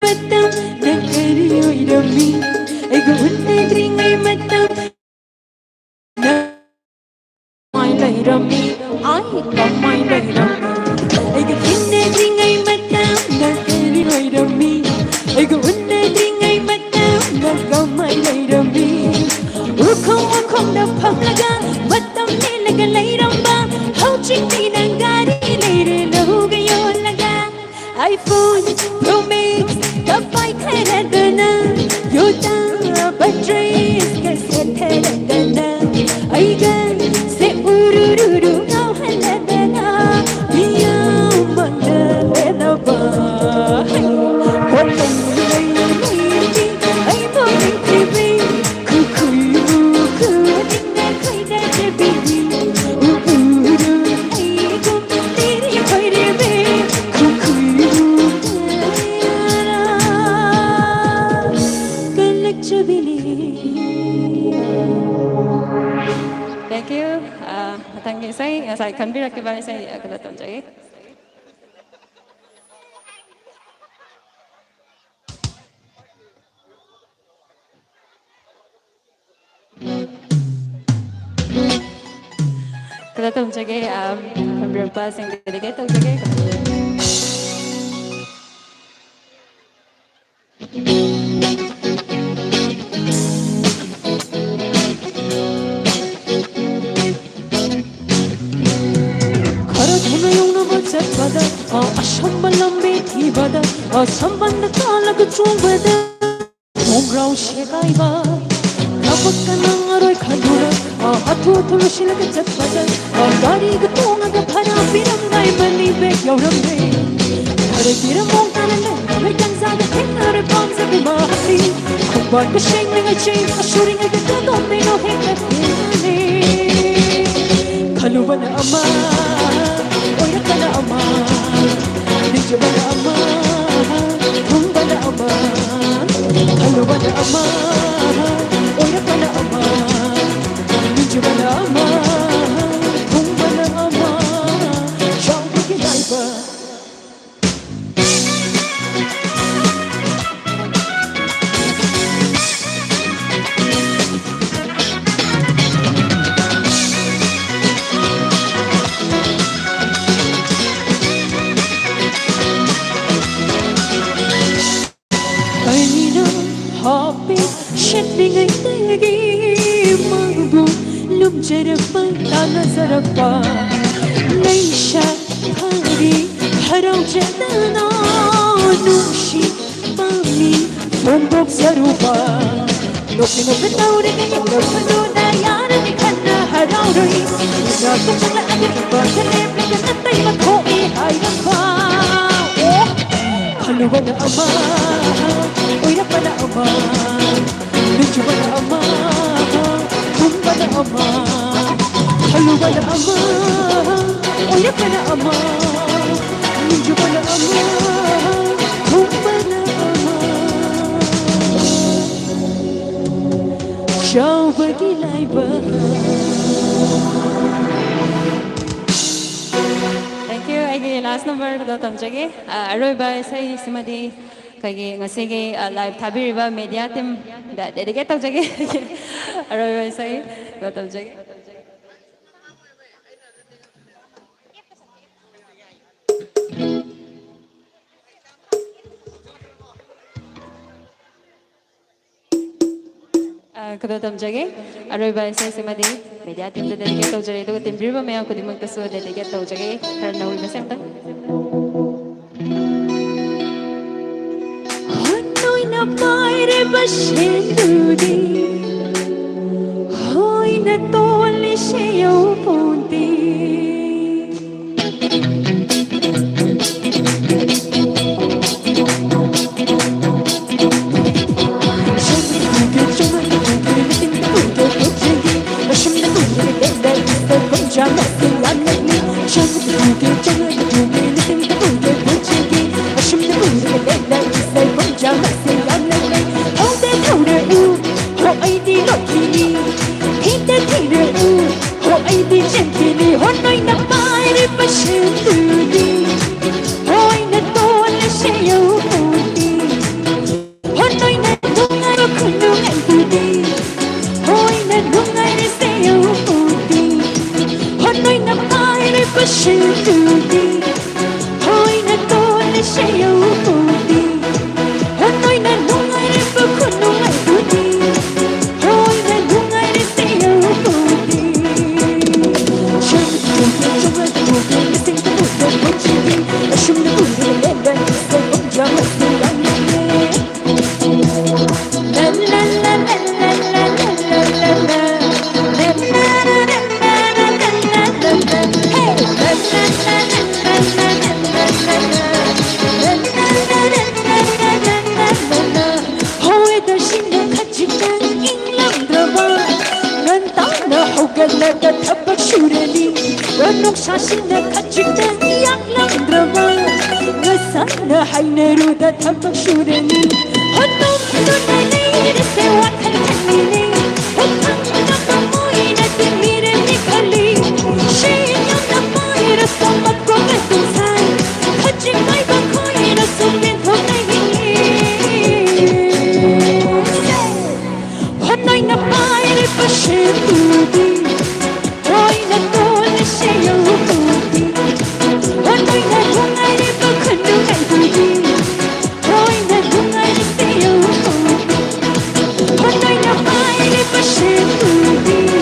ꯃꯇꯝꯅ ꯀꯔꯤ ꯑꯣꯏꯔꯝꯃꯤ? ꯑꯩꯒ ꯎꯅꯗ꯭ꯔꯤꯉꯩ ꯃꯇꯝ ꯀꯃꯥꯏ ꯂꯩꯔꯝꯃꯤ? ꯑꯩ ꯀꯃꯥꯏ ꯂꯩꯔꯝꯃꯤ? ꯑꯩꯒ ꯊꯦꯡꯅꯗ꯭ꯔꯤꯉꯩ ꯃꯇꯝꯗ ꯀꯔꯤ ꯑꯣꯏꯔꯝꯃꯤ? ꯑꯩꯒ ꯎꯅꯗ꯭ꯔꯤꯉꯩ ꯃꯇꯝꯗ ꯀꯃꯥꯏ ꯂꯩꯔꯝꯃꯤ? ꯎꯈꯣꯡ ꯎꯈꯣꯡꯗ ꯐꯝꯂꯒ ꯃꯇꯝ ꯂꯦꯜꯂꯒ ꯂꯩꯔꯝꯕ, ꯍꯧꯖꯤꯛꯇꯤ ꯅꯪ ꯒꯥꯔꯤ ꯂꯩꯔꯦ ꯂꯧꯒ ꯌꯣꯜꯂꯒ꯫ iPhone Pro Max ꯀ ꯄꯥꯏꯈꯔꯗꯅ, ꯌꯣꯇꯥ ꯕꯇ꯭ꯔꯦꯁꯀ ꯁꯦꯠ ꯏꯁꯩ ꯉꯁꯥꯏ ꯈꯟꯕꯤꯔꯛꯈꯤꯕ ꯏꯁꯩ ꯈꯔ ꯇꯝꯖꯒꯦ꯫ ꯈꯔ ꯇꯝꯖꯒꯦ, ꯑꯝ, ꯈꯟꯕꯤꯔꯛꯄꯁꯤꯡ dedicate ꯇꯧꯖꯒꯦ꯫ ꯈꯔ ꯊꯨꯅ ꯌꯧꯅꯕ ꯆꯠꯄꯗ, ꯑ, ꯑꯁꯝꯕ ꯂꯝꯕꯤ ꯊꯤꯕꯗ, ꯑꯁꯝꯕꯟꯗ ꯀꯥꯜꯂꯒ ꯆꯣꯡꯕꯗ, ꯈꯣꯡꯒ꯭ꯔꯥꯎ ꯁꯦꯒꯥꯏꯕ, ꯊꯕꯛꯀ ꯅꯪꯉꯔꯣꯏ ꯈꯜꯂꯨꯔ, ꯑ, ꯍꯥꯊꯨ ꯍꯥꯊꯨ ꯂꯣꯏꯁꯤꯜꯂꯒ ꯆꯠꯄꯗ, ꯑ, ꯒꯥꯔꯤꯒ ꯇꯣꯡꯉꯒ ꯚꯔꯥ ꯄꯤꯔꯝꯗꯥꯏ money bag ꯌꯥꯎꯔꯝꯗ꯭ꯔꯦ꯫ ꯈꯔ ꯊꯤꯔ ꯃꯣꯡ ꯇꯥꯅ ꯂꯩꯔꯝꯃꯦ ꯇꯟꯖꯥꯗ ꯊꯦꯡꯅꯔꯦ ꯄꯥꯝꯖꯕꯤ ꯃꯍꯥꯛꯇꯤ꯫ ꯈꯣꯡꯕꯥꯟꯒ ꯁꯦꯡꯂꯤꯉꯩ ꯆꯦꯡ ꯁꯨꯔꯤꯉꯩꯗ ꯀꯗꯣꯝꯗꯩꯅꯣ ꯍꯦꯛꯇ ꯊꯦꯡꯅꯔꯦ꯫ ꯈꯜꯂꯨꯕꯅ ꯑꯃ, ꯑꯣꯏꯔꯛꯄꯅ ꯑꯃ, ꯅꯤꯡꯖꯕꯅ ꯑꯃ, ꯊꯨꯡꯕꯅ ꯑꯃ꯫ ꯈꯜꯂꯨꯕꯅ ꯑꯃ, ꯑꯣꯏꯔꯛꯄꯅ ꯑꯃ, ꯅꯤꯡꯖꯕꯅ ꯑꯃ, ꯊꯨꯡꯕꯅ ꯑꯃ꯫ ꯆꯥꯎꯕꯒꯤ ꯂꯥꯏꯕꯛ꯫ ꯑꯩꯅ ꯍꯥꯞꯄꯤ ꯁꯦꯠꯂꯤꯉꯩꯗꯒꯤ ꯃꯥꯕꯨ ꯂꯨꯝꯖꯔꯛꯄ, ꯇꯥꯟꯅꯖꯔꯛꯄ꯫ ꯂꯩꯁꯥ ꯐꯥꯔꯤ ꯍꯔꯥꯎꯖꯗꯅ ꯅꯨꯡꯁꯤ ꯄꯥꯝꯃꯤ ꯐꯣꯡꯗꯣꯛꯆꯔꯨꯕ꯫ ꯅꯣꯛꯀꯤ ꯅꯣꯛꯀꯤ ꯇꯧꯔꯤꯉꯩ ꯅꯣꯛꯄꯗꯨꯅ ꯌꯥꯔꯅꯤ ꯈꯟꯅ ꯍꯔꯥꯎꯔꯨꯏ꯫ ꯏꯅꯥꯛꯇ ꯆꯪꯂꯛꯑꯒ ꯏꯕꯥꯛꯇ ꯂꯦꯞꯂꯒ ꯅꯇꯩ ꯃꯊꯧꯏ ꯍꯥꯏꯔꯛꯄ꯫ ꯑꯣ! ꯈꯜꯂꯨꯕꯅ ꯑꯃ, ꯑꯣꯏꯔꯛꯄꯅ ꯑꯃ, ꯅꯤꯡꯖꯕꯅ ꯑꯃ, ꯈꯨꯝꯕꯅ ꯑꯃ꯫ ꯈꯜꯂꯨꯕꯅ ꯑꯃ, ꯑꯣꯏꯔꯛꯄꯅ ꯑꯃ, ꯅꯤꯡꯖꯕꯅ ꯑꯃ, ꯈꯨꯝꯕꯅ ꯑꯃ꯫ ꯆꯥꯎꯕꯒꯤ ꯂꯥꯏꯕꯛ꯫ ꯂꯥꯁ ꯅꯝꯕꯔꯗꯣ ꯇꯝꯖꯒꯦ꯫ ꯑ, ꯑꯔꯣꯏꯕ ꯏꯁꯩꯁꯤꯃꯗꯤ ꯑꯩꯈꯣꯏꯒꯤ ꯉꯁꯤꯒꯤ, ꯑ, ꯂꯥꯏꯚ ꯊꯥꯕꯤꯔꯤꯕ ꯃꯦꯗꯤꯌꯥ ꯇꯤꯝꯗ ꯗꯦꯗꯤꯀꯦꯠ ꯇꯧꯖꯒꯦ꯫ ꯑꯔꯣꯏꯕ ꯏꯁꯩꯗꯣ ꯇꯝꯖꯒꯦ꯫ ꯑ, ꯈꯨꯗꯣꯜ ꯇꯝꯖꯒꯦ꯫ ꯑꯔꯣꯏꯕ ꯏꯁꯩꯁꯤꯃꯗꯤ ꯃꯦꯗꯤꯌꯥ ꯇꯤꯝꯗ ꯗꯦꯗꯤꯀꯦꯠ ꯇꯧꯖꯔꯦ, ꯑꯗꯨꯒ ꯇꯤꯝ ꯄꯤꯔꯤꯕ ꯃꯌꯥꯝ ꯈꯨꯗꯤꯡꯃꯛꯇꯁꯨ ꯗꯦꯗꯤꯀꯦꯠ ꯇꯧꯖꯒꯦ꯫ ꯈꯔ ꯅꯧꯔꯤꯕꯁꯦ ꯑꯝꯇꯪ꯫ ꯍꯣꯏꯅ ꯄꯥꯏꯔꯤꯕ ꯁꯦꯟꯗꯨꯗꯤ ꯍꯣꯏꯅ ꯇꯣꯜꯂꯤꯁꯦ ꯌꯧꯄꯣꯟꯇꯦ꯫ ꯍꯣꯏꯅ ꯄꯥꯏꯔꯤꯕ ꯁꯦꯜꯗꯨꯗꯤ ꯍꯣꯏꯅ ꯇꯣꯜꯂꯁꯦ ꯌꯧꯄꯣꯟꯇꯦ꯫ ꯍꯣꯏꯅ ꯅꯨꯡꯉꯥꯏꯕ ꯈꯨꯅꯨꯡꯉꯥꯏꯗꯨꯗꯤ ꯍꯣꯏꯅ ꯅꯨꯡꯉꯥꯏꯔꯁꯦ ꯌꯧꯄꯣꯟꯇꯦ꯫ ꯍꯣꯏꯅ ꯄꯥꯏꯔꯤꯕ ꯁꯦꯜꯗꯨꯗꯤ ꯍꯣꯏꯅ ꯇꯣꯜꯂꯁꯦ ꯌꯧꯄꯣꯟꯇꯦ꯫ ꯍꯣꯏꯅ ꯅꯨꯡꯉꯥꯏꯔꯤꯕ ꯈꯨꯅꯨꯡꯉꯥꯏꯗꯨꯗꯤ ꯍꯣꯏꯅ ꯅꯨꯡꯉꯥꯏꯔꯁꯦ ꯌꯧꯄꯣꯟꯇꯦ꯫ ꯍꯣꯏ, ꯗꯔꯁꯤꯅ ꯈꯖꯤꯛꯇꯪ ꯏꯪꯂꯝꯗ꯭ꯔꯕ, ꯉꯟꯇꯥꯅ ꯍꯧꯒꯠꯂꯒ ꯊꯕꯛ ꯁꯨꯔꯅꯤ꯫ ꯅꯨꯡꯁꯥꯁꯤꯅ ꯈꯖꯤꯛꯇꯪ ꯌꯥꯛꯂꯝꯗ꯭ꯔꯕ, ꯉꯁꯥꯏꯅ ꯍꯥꯏꯅꯔꯨꯗ ꯊꯕꯛ ꯁꯨꯔꯅꯤ꯫ ꯍꯣꯠꯅꯗꯨꯅ ꯂꯩꯔꯁꯦ ꯋꯥꯈꯜ ꯈꯜꯂꯤꯅꯦ꯫ ꯍꯣꯠꯅꯕ ꯃꯣꯏꯅ ꯇꯤꯟꯕꯤꯔꯅꯤ ꯈꯜꯂꯤ꯫ ꯁꯦꯟ ꯌꯥꯝꯅ ꯄꯥꯏꯔꯁꯨ ꯃꯀꯣꯛ ꯑꯗꯨꯝ ꯁꯥ ꯇꯣꯏꯅ ꯇꯣꯜꯂꯁꯦ ꯌꯧ ꯄꯨꯕꯤ, ꯇꯣꯏꯅ ꯅꯨꯡꯉꯥꯏꯔꯤꯕ ꯈꯨꯅꯨꯡꯉꯥꯏꯕꯤ, ꯇꯣꯏꯅ ꯅꯨꯡꯉꯥꯏꯔꯤꯁꯦ ꯌꯧ ꯄꯨꯕꯤ, ꯇꯣꯏꯅ ꯄꯥꯏꯔꯤꯕ ꯁꯦꯝꯕꯤ꯫